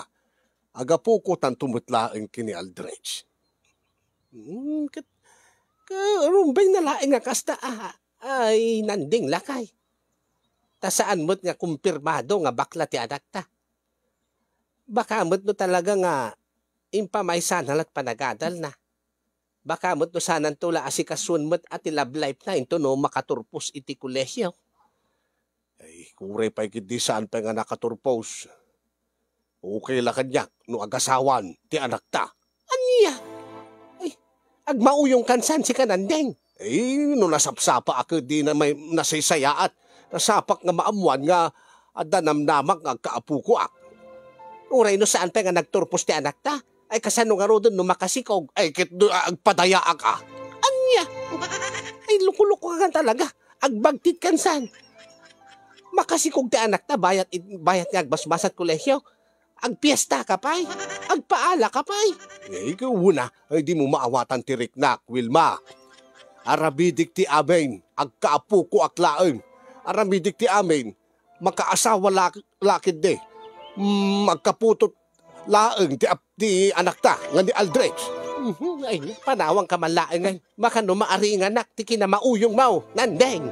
agapuko tanto met laeng ken ni Aldrich. Hmm, ket, ket rumbeng na laeng nga kasta, a, ay, Nandeng, lakay. Ta saan met nga kumpirmado nga bakla ti anakta. Baka met no talaga nga impamaysana la't panagadalna. Baka met no sananto la asikasuen met a ti love life na intono makaturpos iti kolehio. Ay, uray pay ketdi saan pay nga nakaturpos. Okay la kaniak no agasawan ti anakta. Ania? Ay, agmauyong kansan sika, Nandeng. Ay, no nasapsapaak ket di na may nasaysayaat. Nasapak nga maammuan nga adda namnamak nga agkaapukoak. Uray no saan pay nga nagturpos ti anakta, ay kasano ngaruden no makasikog? Ay, ket do, a, agpadayaak, a. Ania? Ay, loko-loko ka talaga. Agbagtit kansan. Makasikog ti anakta bayat it-, bayat nga agbasbasat kolehio. Agpiesta ka pay? Agpaala ka pay? Eh, ikaw una, ay di mo maawatan ti riknak, Wilma. Aramidik ti amin, agkaapukoak laeng. Aramidik ti amin, makaasawa la-, la ketdi. Mm, agkaputot laeng ti ap-, ti anakta nga ni Aldrich. Mhm, ay, panawangka man laeng, ay. Makano maaringanak ti kinamauyongmo, Nandeng?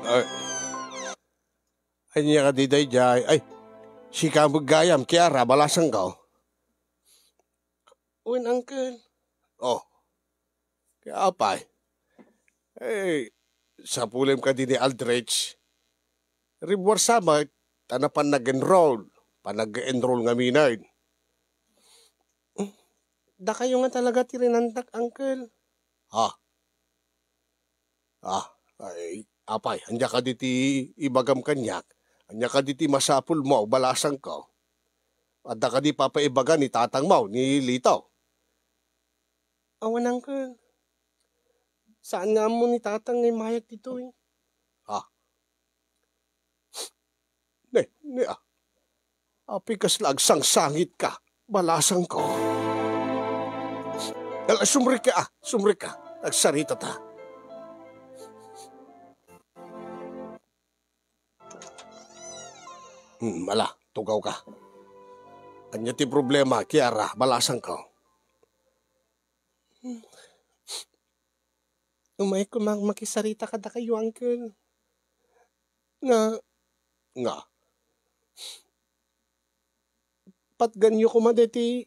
Ay. Ania kadi daydiay? Ay, sika met gayam, Kiara, balasangko. Wen, uncle. Oh. Kaya apay? Eh, sapulem kadi ni Aldrich. Ribuarsa met, ta napan nag-enroll. Panag-enroll ngamin. Dakayo nga talaga ti rinantak, uncle. Ha? Ah, ay, apay, ania kadi ti ibagam kaniak? Ania kadi ti masapulmo, balasangko? Adda kadi papaibaga ni tatangmo, ni Lito? Awan, uncle. Saan nga ammo ni Tatang nga immayak ditoy. Ah. Ne, ne, ah. Apay kasla agsangsangitka, balasangko. Ala, sumrekka, ah, sumrekka. Agsaritata. Hmm, ala, tugawka. Ania ti problema, Kiara, balasangko? Umayko mang makisarita kadakayo, uncle. Nga, nga. Patganyo koma daytoy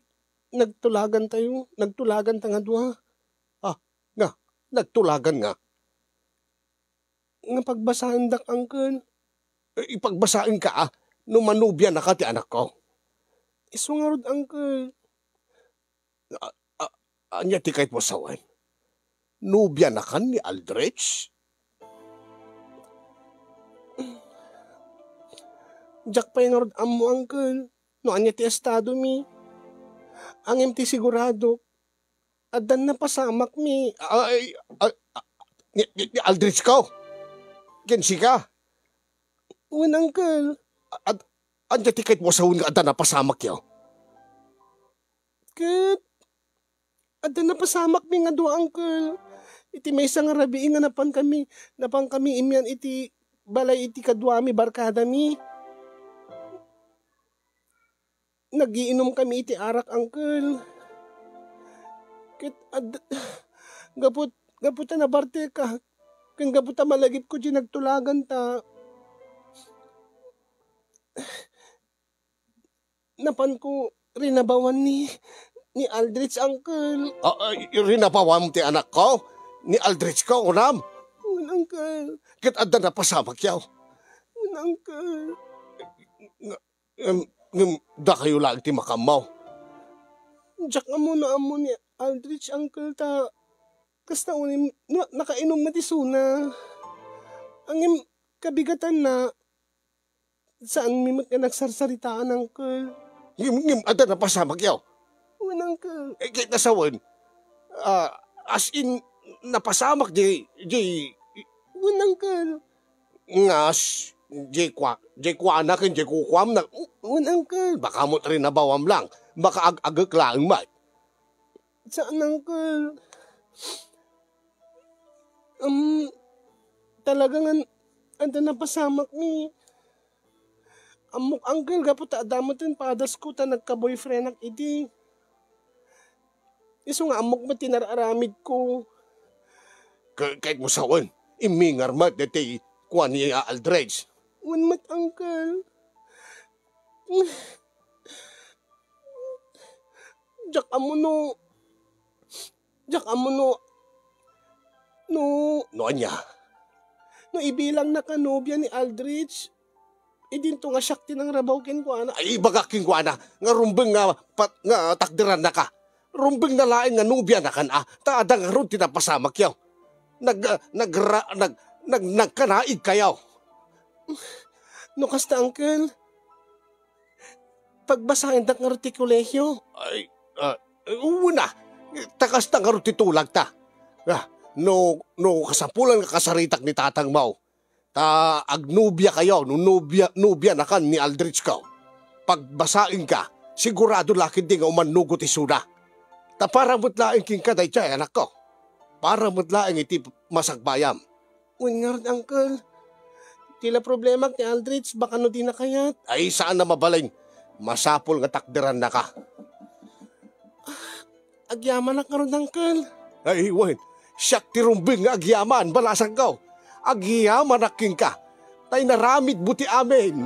nagtulagantayo, nagtulaganta nga dua. Ah, nga, nagtulagan nga. Nga pagbasaendak, uncle. Eh, ipagbasaenka, ah, no manubianaka ti anakko. Isu ngarud, uncle. A-, a-, ania ti kayatmo a sawen? Nobianakan ni Aldrich? Diak pay ngarud ammo, uncle, no ania ti estadomi. Ngem ti siguradok, addan napasamakmi. Ay, ay, ay, ni, ni, ni Aldrich ko? Ken sika? Wen, uncle. Ad-, ania ti kayatmo a sawen nga addan napasamakyo? Ket adda napasamakmi nga dua, uncle. Iti maysa nga rabii nga napankami, napankami imian iti balay iti kaduami barkadami. Nagiinomkami iti arak, uncle. Ket ad-, gapu, gapu ta nabarteka, ken gapu ta malagipko diay nagtulaganta, napanko rinabawan ni, ni Aldrich, uncle. Ah, ah, rinabawan ti anakko? Ni Aldrich ko, kunam? Wen, uncle. Ket adda napasamakyo? Wen, uncle. Nga, ngem, ngem, dakayo laeng ti makaammo. Diak ammo no ammo ni Aldrich, uncle, ta kasta unim, na-, nakainom na ti isuna. Ngem, kabigatanna, saanmi met nga nagsarsaritaan, uncle. Ngem, ngem, adda napasamakyo? Wen, uncle. Eh, ket no sawen, ah, as in, napasamak diay, diay Wen, uncle. Ngas, diay kua-, diay kuana ken diay kukuamna. Wen, uncle. Baka met rinabawam lang. Makaag-agek laeng met. Saan, uncle. Um, talaga nga, adda napasamakmi. Ammok, uncle, gapu ta adda met ti padas ko ta nagka-boyfriendak idi. Isu nga ammok met ti nar-aramidko. Ka-, kayatmo sawen, immingar met daytoy kua ni Aldrich. Wen met, uncle. Diak ammo no, diak ammo no, no, no ania? No ibilangnaka nobia ni Aldrich, idinto nga siak ti nangrabaw kenkuana. Ay, ibagak kenkuana nga rumbeng nga pat-, nga takderannaka. Rumbeng na laeng nga nobianakan a, ta adda ngarud ti napasamakyo. Nag-, nagra-, nag-, nag-, nagkanaigkayo. No kasta, uncle, pagbasaendak ngarud ti kolehio. Ay, ah, wen a, ta kasta ngarud ti tulagta. Ah, no, no kasapulan nga kasaritak ni tatangmo, ta agnobiakayo, no nobia-, nobianakan ni Aldrich ko, pagbasaenka, sigurado la ketdi nga umannugot isuna. Ta para met laeng kenka daydiay, anakko. Para met laeng iti masakbayam. Wen ngarud, uncle. Ti la problemak ni Aldrich, baka no dina kayat. Ay, saan a mabalin. Masapul nga takderannaka. Agyamanak ngarud, uncle. Ay, wen. Siak ti rumbeng nga agyaman, balasangko. Agyamanak kenka. Ta inaramidmo ti amin.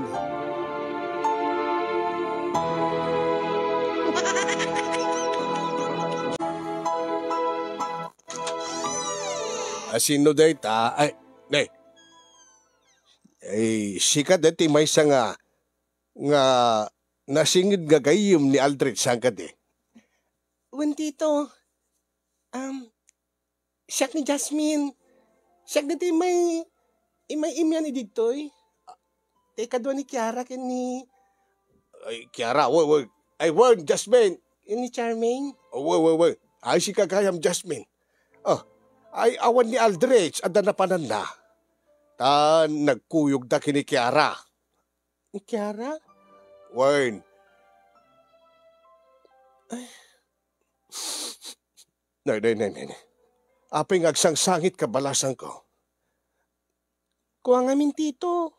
A, sino dayta? Ay, ne. Ay, sika dayta ti maysa nga, nga nasinged nga gayyem ni Aldrich, saan kadi? Wen, Tito. Um, siak ni Jasmine. Siak dayta ti may, may imian idi ditoy. Ti kadua ni Kiara ken ni... Ay, Kiara, wen, wen. Ay, wen, Jasmine. Ken ni Charmaine. Oh, wen, wen, wen. Ay, sika gayam, Jasmine. Oh, Ay, awan ni Aldrich, adda napananna. Ta nagkuyogda ken ni Kiara. Ni Kiara? Wen. Ay. Nay, nay, nay, nay, nay. Apay nga agsangsangitka, balasangko? Kua ngamin, Tito.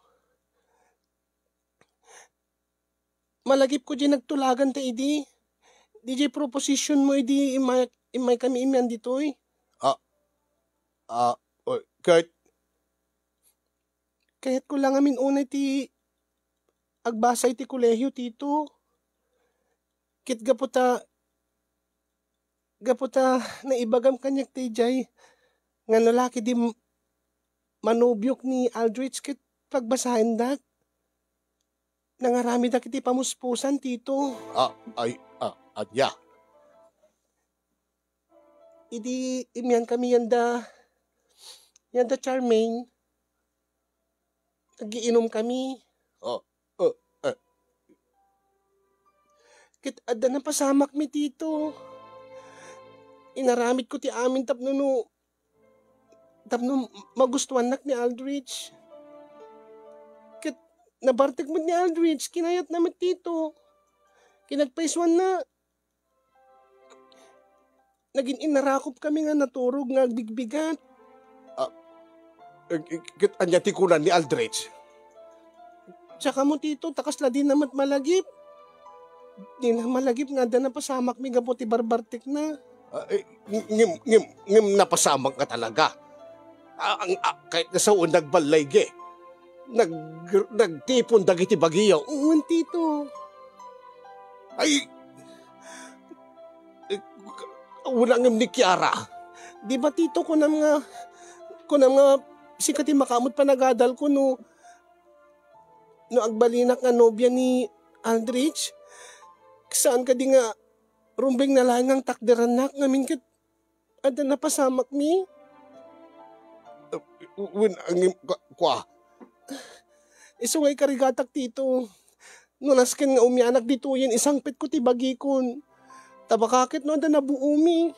Malagipko diay nagtulagan ta idi. Diay proposition mo idi immay, immay kami imian ditoy. Ah, ah, oh, ket? Kayatko la ngamin unay ti agbasa iti kolehio, Tito. Ket gapu ta, gapu ta naibagam kaniak daydiay nga no la ketdi m-, manobiok ni Aldrich ket pagbasaendak. Nangaramidak iti pamuspusan, Tito. Ah, ay, ah, ania? Idi imian kami yanda, yanda Charmaine, nagiinom kami. Oh, oh, eh. Ket adda napasamakmi, Tito. Inaramidko ti amin tapno no, tapno magustuannak ni Aldrich. Ket nabartek met ni Aldrich, kinayatna met, Tito. Kinagpaisuanna, nagin-inarakop kami nga naturog nga agbigbigat. Ah, eh, eh, ket ania ti kuna ni Aldrich? Saka mo, Tito, ta kasla dina met malagip. Dina malagip nga adda napasamakmi gapu ti barbartekna. Ah, eh, ng-, ngem, ngem, ngem napasamak nga talaga. Ah, ang, ah, kahit na sawen nagballaygi. Nag-, nagtipon dagiti bagiyo. Wen, Tito. Ay, eh, wala ngem ni Kiara. Di ba, Tito, kunam nga, kunam nga sika ti makaammo't panagadalko no, no agbalinak nga nobia ni Aldrich? Saan kadi nga rumbeng na laeng nga takderannak ngamin ket adda napasamakmi? Uh, wen, angem, kwa, kwa. Isu nga ikarigatak, Tito. No nasken nga umianak ditoyen, isangpetko ti bagikon. Ta baka ket no adda nabuomi.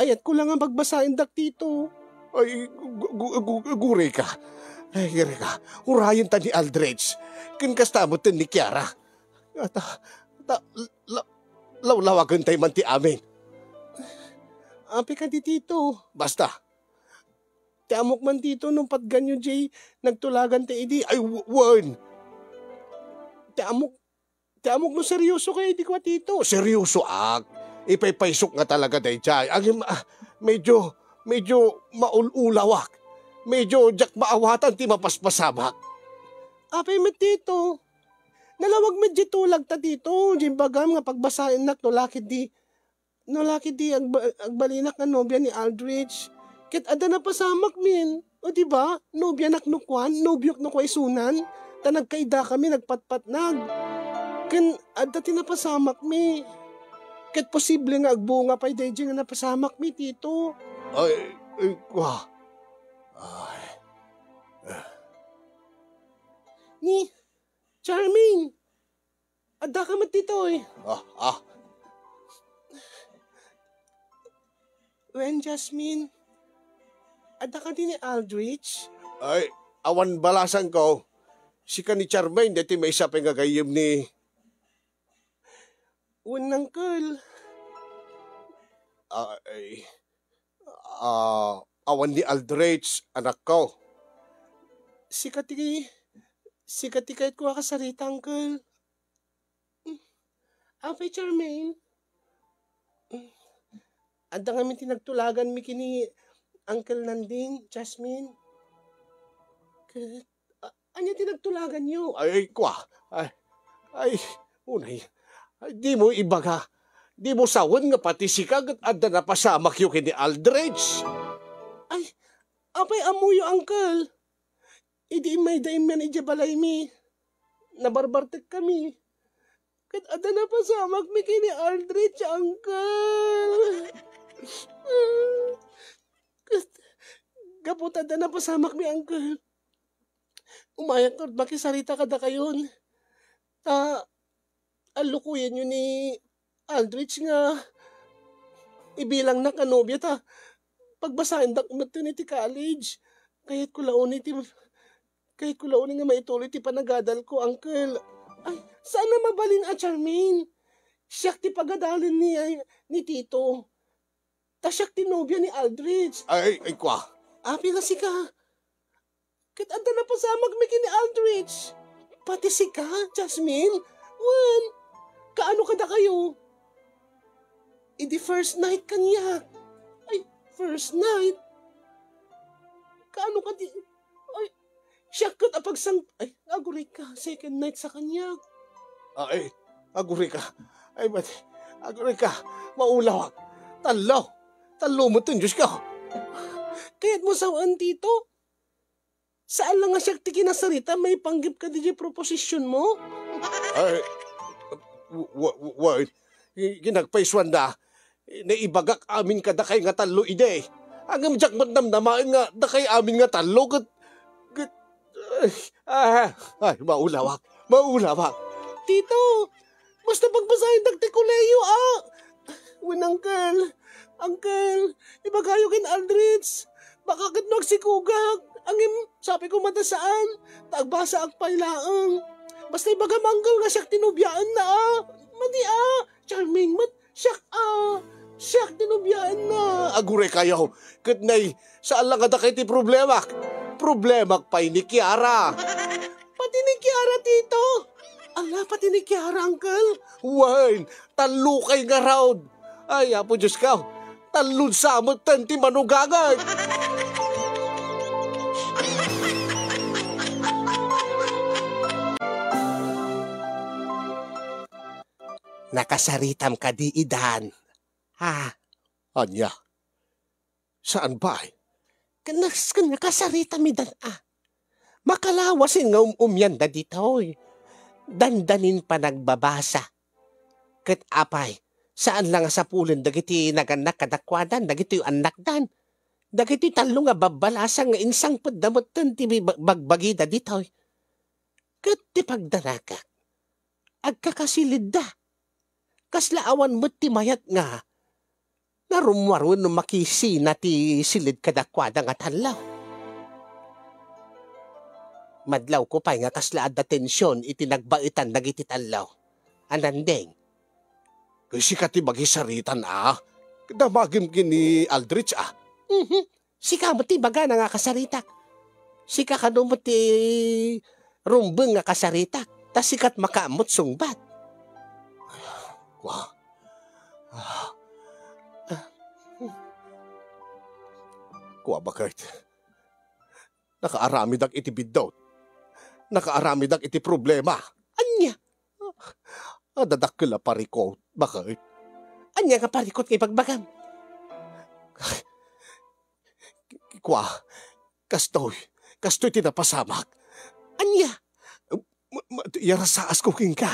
Ayatko la nga bagbasaendak, Tito. Ay, gu-, gu-, gu-, gurayka. Ay, gurayka. Urayenta ni Aldrich. Ken kasta met ni Kiara. Ta, ta, la-, lawlawagentay man ti amin. Apay kadi, Tito? Basta. Ti ammok man, Tito, no patganyo diay nagtulagan ta idi. Ay, w-, wen. Ti ammok, ti ammok no seryosokayo idi kua, Tito. Seryosoak. Ipaypaysok nga talaga daydiay. Agim, ah, medyo, medyo maul-ulawak. Medyo diak maawatan ti mapaspasamak. Apay met, Tito? Nalawag met diay tulagta, Tito. Diay bagam nga pagbasaennak no la ketdi, no la ketdi agba-, agbalinak nga nobia ni Aldrich. Ket adda napasamakmin. O, di ba? Nobianak no kuan, nobiok no kua isunan. Ta nagkaidakami, nagpatpatnag. Ken adda ti napasamakmi. Ket posible nga agbunga pay daydiay nga napasamakmi, Tito. Ay, ay, kua. Ay. Ni, Charmaine! Addaka met ditoy. Ah, ah. Wen, Jasmine, adda kadi ni Aldrich? Ay, awan balasangko. Sika ni Charmaine, daytoy maysa pay nga gayyem ni... Wen, Uncle. Ay, ah, awan ni Aldrich, anakko. Sika ti, sika ti kayatko a kasarita, Uncle. Apay, Charmaine? Adda ngamin ti nagtulaganmi ken ni Uncle Nanding, Jasmine. Ket, a-, ania ti nagtulaganyo? Ay, kua. Ay, ay, unay. Ay, dimo ibaga. Dimo sawen nga pati sika ket adda napasamakyo ken ni Aldrich. Ay, apay ammoyo, Uncle? Idi immayda imman idiay balaymi, nabarbartekkami. Ket adda napasamakmi ken ni Aldrich, Uncle. Ket gapu ta adda napasamakmi, Uncle, umayak ngarud makisarita kadakayon. Ta allukoyenyo ni Aldrich nga ibilangnak a nobia ta Pagbasaendak metten iti college. Kayatko la unay ti, kayatko la unay nga maituloy ti panagadalko, uncle. Ay, saan a mabalin a, Charmaine. Siak ti pagadalen ni, ni Tito. Ta siak ti nobia ni Aldrich. Ay, ay, kwa. Apay nga sika. Ket adda napasamak mi ken ni Aldrich. Pati sika, Jasmine? Wen, kaano kadakayo? Idi first night kaniak. Ay, first night? Kaano kadi? Ay, siak ket a pagsang-, ay, agurayka, second night sa kaniak. Ay, agurayka. Ay, mati, agurayka. Maulawak. Tallo. Tallo metten, Diyos ko. Kayatmo sawen, Tito? Saan la nga siak ti kinasarita maipanggep kadi diay proposisionmo? Ay, wa-, wa-, wa-, ki-, kinagpaisuanda, naibagak amin kadakay nga tallo idi. Ngem diak met namnamaen nga dakay amin nga tallo ket, ket, ay, ah, ay, maulawak, maulawak. Tito, basta pagbasaendak ti kolehiyo, a. Wen, uncle, uncle, ibagayo ken Aldrich. Baka ket no agsikugak, ngem sapay koma ta saan, ta agbasaak pay laeng. Basta ibagam, uncle, nga siak ti nobiaenna, a. Madi, a. Charming met, siak, a. Siak ti nobiaenna. Aguraykayo, ket nay, saan la nga dakay ti problemak. Problemak pay ni Kiara. Pati ni Kiara, Tito. Ala, pati ni Kiara, uncle. Wen, tallokay ngarud. Ay, Apo Dios ko, tallon sa metten ti manugangag. Nakasaritam kadi idan? Ha? Ania? Saan pay? Ken nas-, ken nakasaritam idan, a. Makalawasen nga um-umianda ditoy. Dandanin panagbabasa. Ket apay, saan la nga sapulen dagiti nagannak kadakuadan, dagitoy annakdan. Dagitoy tallo nga babbalasang nga insangpetda metten ti bi-, bagbagida ditoy. Ket ti pagdanagak, agkakasilidda. Kasla awan met ti mayat nga narummuar wenno makisina ti silid kadakuada nga tallo. Madlawko pay nga kasla adda tension iti nagbaetan dagiti tallo. Anandeng. Ket sika ti magisaritan, a? Damagem ken ni Aldrich, a? Mhm. Sika met ti ibagana nga kasaritak. Sika kano met ti rumbeng nga kasaritak. Ta sika ti makaammo't sungbat. Kua. Ah. Kua, baket. Nakaaramidak iti biddut. Nakaaramidak iti problema. Ania? Adda dakkel a parikut, baket. Ania nga parikut nga ibagbagam? Kua, kastoy, kastoy ti napasamak. Ania? Ma-, ma-, iyarasaasko kenka.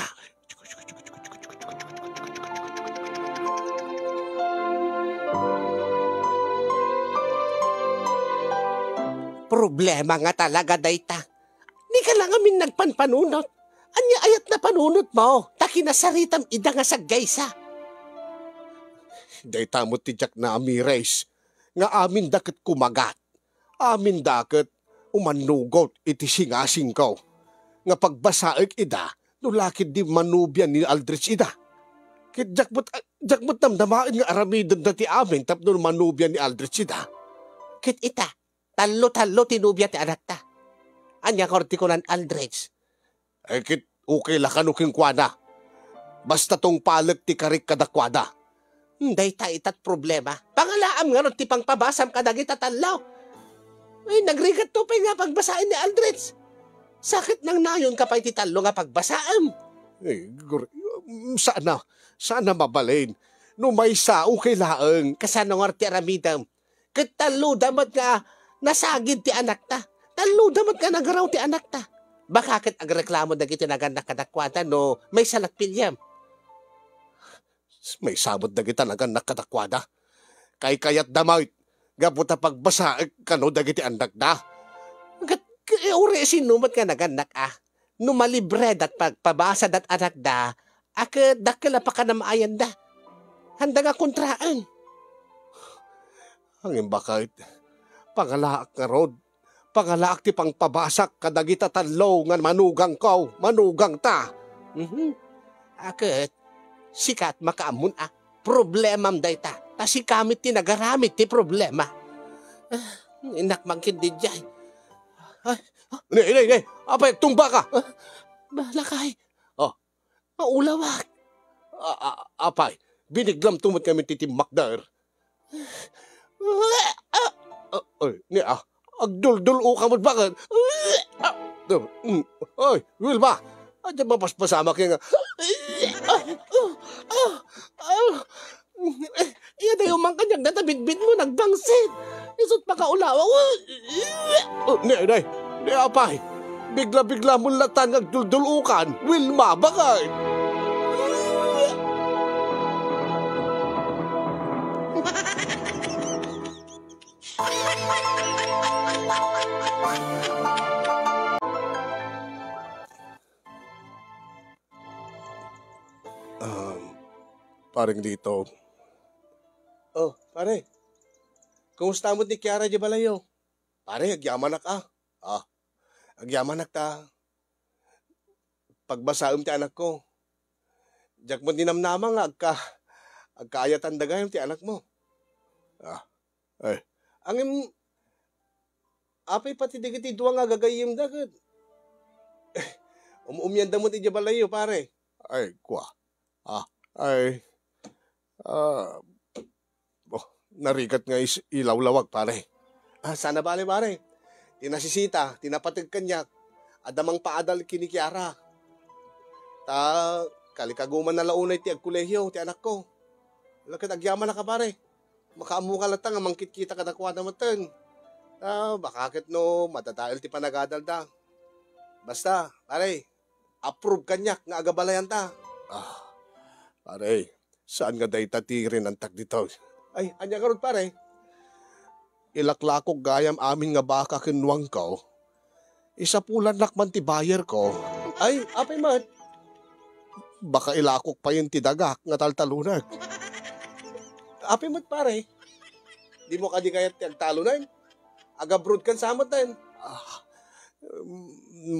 Problema nga talaga dayta. Dika la ngamin nagpanpanunot. Ania ayat napanunotmo? Ta kinasaritam ida nga saggaysa. Dayta met ti diak naamires nga aminda ket kumagat. Aminda ket umannugot iti singasingko nga pagbasaek ida no la ketdi manobia ni Aldrich ida. Ket diak met, diak met namnamaen nga aramidenda ti amin tapno manobia ni Aldrich ida. Ket ita, tallo-tallo ti nobia ti anakta. Ania ngarud ti kunan Aldrich? Eh, ket okay la kano kenkuana. Basta tungpalek ti karik kadakuada. Hmm, dayta itat problema. Pangalaam ngarud ti pangpabasam kadagita tallo. Ay, nagrigatto pay nga pagbasaen ni Aldrich. Sakit nang nayon ka pay ti tallo nga pagbasaem. Eh, gur-, mm, sana, sana mabalin. No maysa, okay laeng. Kasano ngarud ti aramidem? Ket talloda met nga nasagid ti anakta. Talloda met nga nagraw ti anakta. Baka ket agreklamo dagiti nagannak kadakuada no maysa la't piliem. Maysa met dagita nagannak kadakuada. Kaykayatda met gapu ta pagbasaek kano dagiti annakda. Ket, ket, eh, uray sino met nga nagannak a, no malibreda't pagpabasadat anakda, a ket dakkel a pakanam-ayanda. Haanda nga kontraen. Ngem baket, pangalaak ngarud. Pangalaak ti pangpabasak kadagita tallo nga manugangko, manugangta. Mhm. A ket, sika ti makaammon a problemam dayta. Ta sika met ti nagaramid ti problema. Ah, innak man ketdi diay. Ay, ah, ne, ne, ne. Apay, agtungba ka. Ah, balakay. Oh, maulawak. A, a, apay, biniglamto met ngamin ti timmakder. Ah, ah, ay, ni, ah, agduldul-o ka met baket. Ah, mm, ay, Wilma, adda mapaspasamak nga. Ah, ah, ah, ah. Iya dayo man kaniak dayta bitbitmo, nagbangsit. Isu't pakaulawa. Oh, ne, ne, ne, apay. Bigla-bigla mo latan nga agduldul-o kan. Wilma, baket. Um, Pareng Lito. Oh, pare. Kumusta met ni Kiara diay balayyo? Pare, agyamanak a. Ah, agyamanak ta pagbasaem ti anakko. Diak met ninamnama nga agka-, agkaayatanda gayam ti anakmo. Ah, ay. Ngem, apay pati dagiti dua nga gagayyemda ket um-umianda met idiay balayyo, pare? Ay, kua. Ah, ay. Ah, oh, narigat nga is-, ilawlawag, pare. Ah, saan a bale, pare. Ti nasisita, ti napateg kaniak, adda mangpaadal ken ni Kiara. Ta, kalikagumanna la unay ti agkolehiyo ti anakko. Ala ket agyamanak a, pare. Makaammoka latta nga mangkitkita kadakuada metten. Ta, baka ket no, madadael ti panagadalda. Basta, pare, approve kaniak nga agabalayanta. Ah, pare, saan nga dayta ti rinantak ditoy? Ay, ania ngarud, pare? Ilaklakok gayam amin nga baka ken nuangko. Isapulannak man ti bayerko. Ay, apay met? Baka ilakok payen ti dagak nga taltalonek. Apay met, pare? Dimo kadi kayat ti agtalonen? Agabroad kan sa metten. Ah,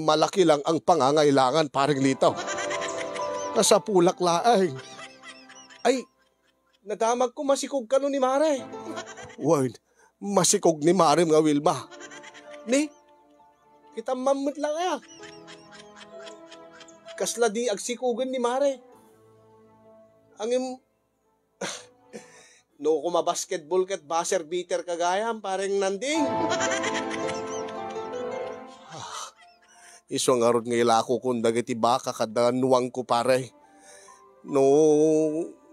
malaki lang ang pangangailangan, Pareng Lito. Kasapulak laeng. Ay, nadamagko, masikog kano ni Mare. Wen, masikog ni Marem nga Wilma. Ni, kita mammet lang aya. Kasla di agsikogen ni Mare. Ngem, no, koma basketball ket buzzer beater ka gayam, Pareng Nanding. Ah, isu ngarud nga ilakokon dagiti baka kada nuangko, pare. No,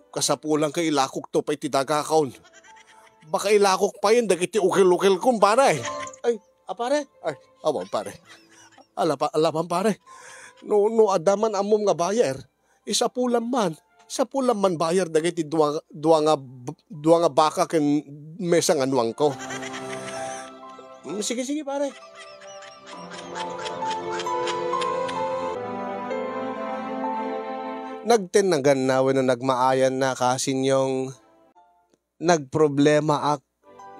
kasapulan nga ilakokto pay ti dagakon. Baka ilakok payen dagiti ukel-ukelkon, pare. Ay, a, pare? Ay, awan, pare. Ala pa-, ala man, pare. No, no adda man ammom nga buyer, isapulam man. Isapulam man buyer dagiti dua, dua nga b-, dua nga baka ken maysa nga nuangko. Mm, sige, sige, pare. Nagtennaganna wenno nagmaayanna, Kasinyong, nagproblemaak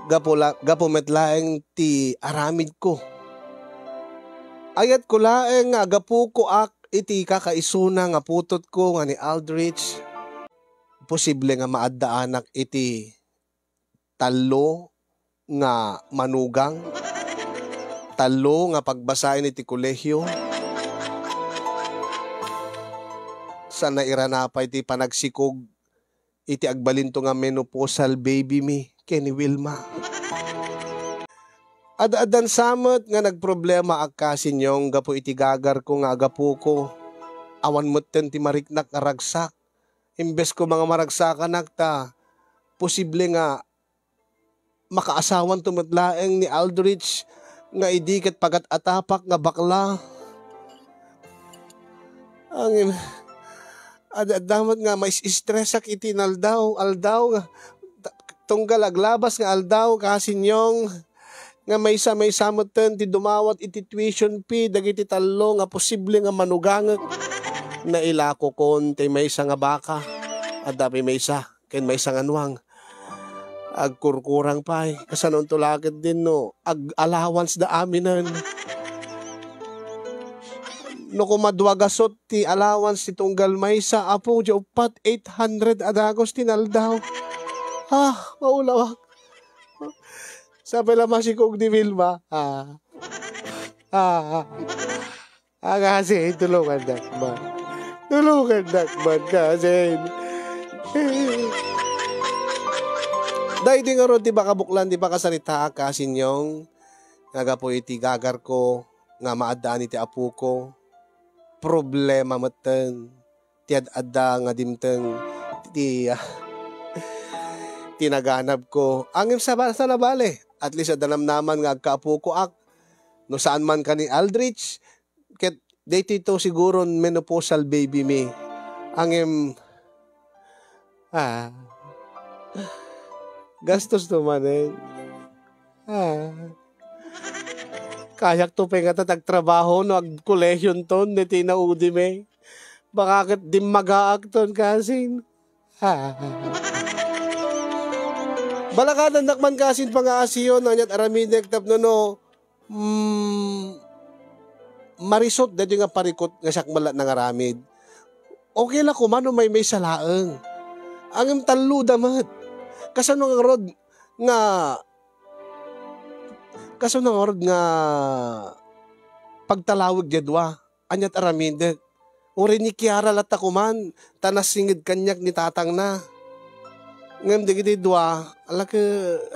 gapu la-, gapu met laeng ti aramidko. Ayatko laeng nga agapukoak iti kakaisuna nga putotko nga ni Aldrich. Posible nga maaddaanak iti tallo nga manugang, tallo nga pagbasaen iti kolehio, sa nairana pay ti panagsikog iti agbalinto nga menopausal baby mi ken ni Wilma. Ad-addan sa met nga nagproblemaak, Kasinyong, gapu iti gagarko nga agapuko. Awan metten ti mariknak nga ragsak. Imbes koma nga maragsakanak ta posible nga makaasawanto met laeng ni Aldrich nga idi ket pagat-atapak nga bakla. Ngem, ad-adda met nga mais-istresak iti inaldaw, aldaw nga ta-, tunggal aglabas nga aldaw, Kasinyong, nga maysa-maysa metten ti dumawat iti tuition fee dagiti tallo nga posible nga manugangek. Nailakokon ti maysa nga baka, adda pay maysa ken maysa nga nuang. Agkurkurang pay, kasano to la ketdin no ag-allowance da aminen. No koma dua gasut ti allowance ti tunggal maysa, apo, di uppat, eight hundred a dagos ti naldaw. Ah, maulawak. Sapay la masikog ni Vilma. Ah. Ah. Ah, kasin, tulungandak man. Tulungandak man, kasin. Daydi ngarud ti pakabuklan ti pakasaritaak, kasin Yong, nga gapu iti gagarko nga maaddaan iti apoko, problema metten ti ad-adda nga dimteng ti, ah, ti naganabko. Ngem sa, sa nabale, at least adda namnaman nga agkaapokoak. No saan man ka ni Aldrich, ket daytoy to siguron menopausal baby mi. Ngem, ah, gastos to manen. Ah. Kayak to pay nga ta agtrabaho no agkolehion ton daytoy naudi mi. Baka ket dimmagaak ton, kasin. Ah. Balakadandak man, kasin, pangaasiyo no aniat aramidek tapno no, mm, marisot daytoy nga parikut nga siak met la nangaramid. Okay la koma no maymaysa laeng. Ngem tallo da met. Kasano ngarud nga, kasano ngarud nga pagtalawig diay dua? Aniat aramidek? Uray ni Kiara latta koman, ta nasinged kaniak ni tatangna. Ngem dagiti dua, ala ket,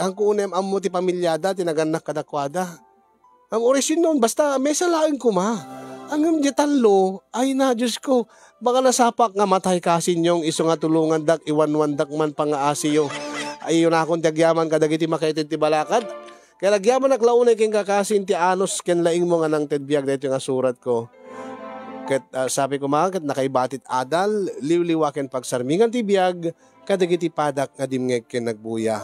haanko unay am-ammo ti pamiliada, ti nagannak kadakuada. Ngem uray sinno, basta maysa laeng koma. Ngem diay tallo, ay na, Diosko, baka nasapaak nga matay, kasin Yong, isu nga tulongandak, iwanwandak man pangaasiyo. Ayunakon ti agyaman kadagiti makaited ti balakad. Ket agyamanak la unay kenka, kasin, ti anus ken laingmo nga nangted biag daytoy nga suratko. Ket, ah, sabi ko man, ket nakaibatit adal, liwliwa ken pagsarmingan ti biag kadagiti padak nga dimngeg ken nagbuya.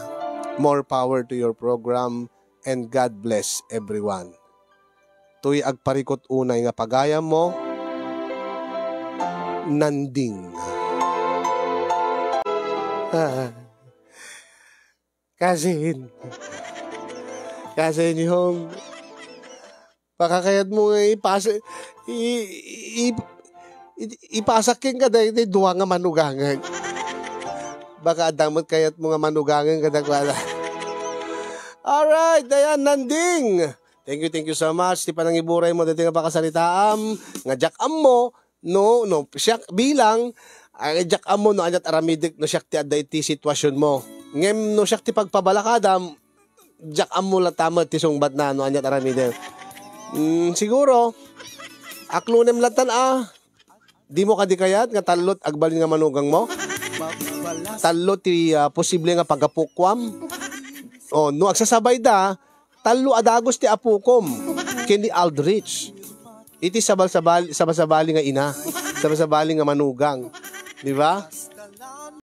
More power to your program, and God bless everyone. Toy agparikut unay nga pagayammo, Nanding. Ah. Kasin. Kasin, Yong. Baka kayatmo nga ipas-, i-, i-, i-, ipasak kenka daytoy dua nga manugangen. Baka adda met kayatmo nga manugangen kadakuada. Alright, ayan, Nanding. Thank you, thank you so much. Ti panangiburay mo daytoy nga pakasaritaam, nga diak ammo, no, no, siak bilang, ay, diak ammo no aniat aramidek no siak ti adda iti sitwasionmo. Ngem no siak ti pagpabalakadam, diak ammo latta met ti sungbatna no aniat aramidek. Mm, siguro, aklonem latta a, dimo kadi kayat nga tallo ti agbalin nga manugangmo? Tallo ti, ah, posible nga pagapukoam? O, no agsasabayda, tallo a dagos ti apokom ken ni Aldrich. Iti sabal-sabal-, sabasabali nga ina, sabasabali nga manugang. Di ba?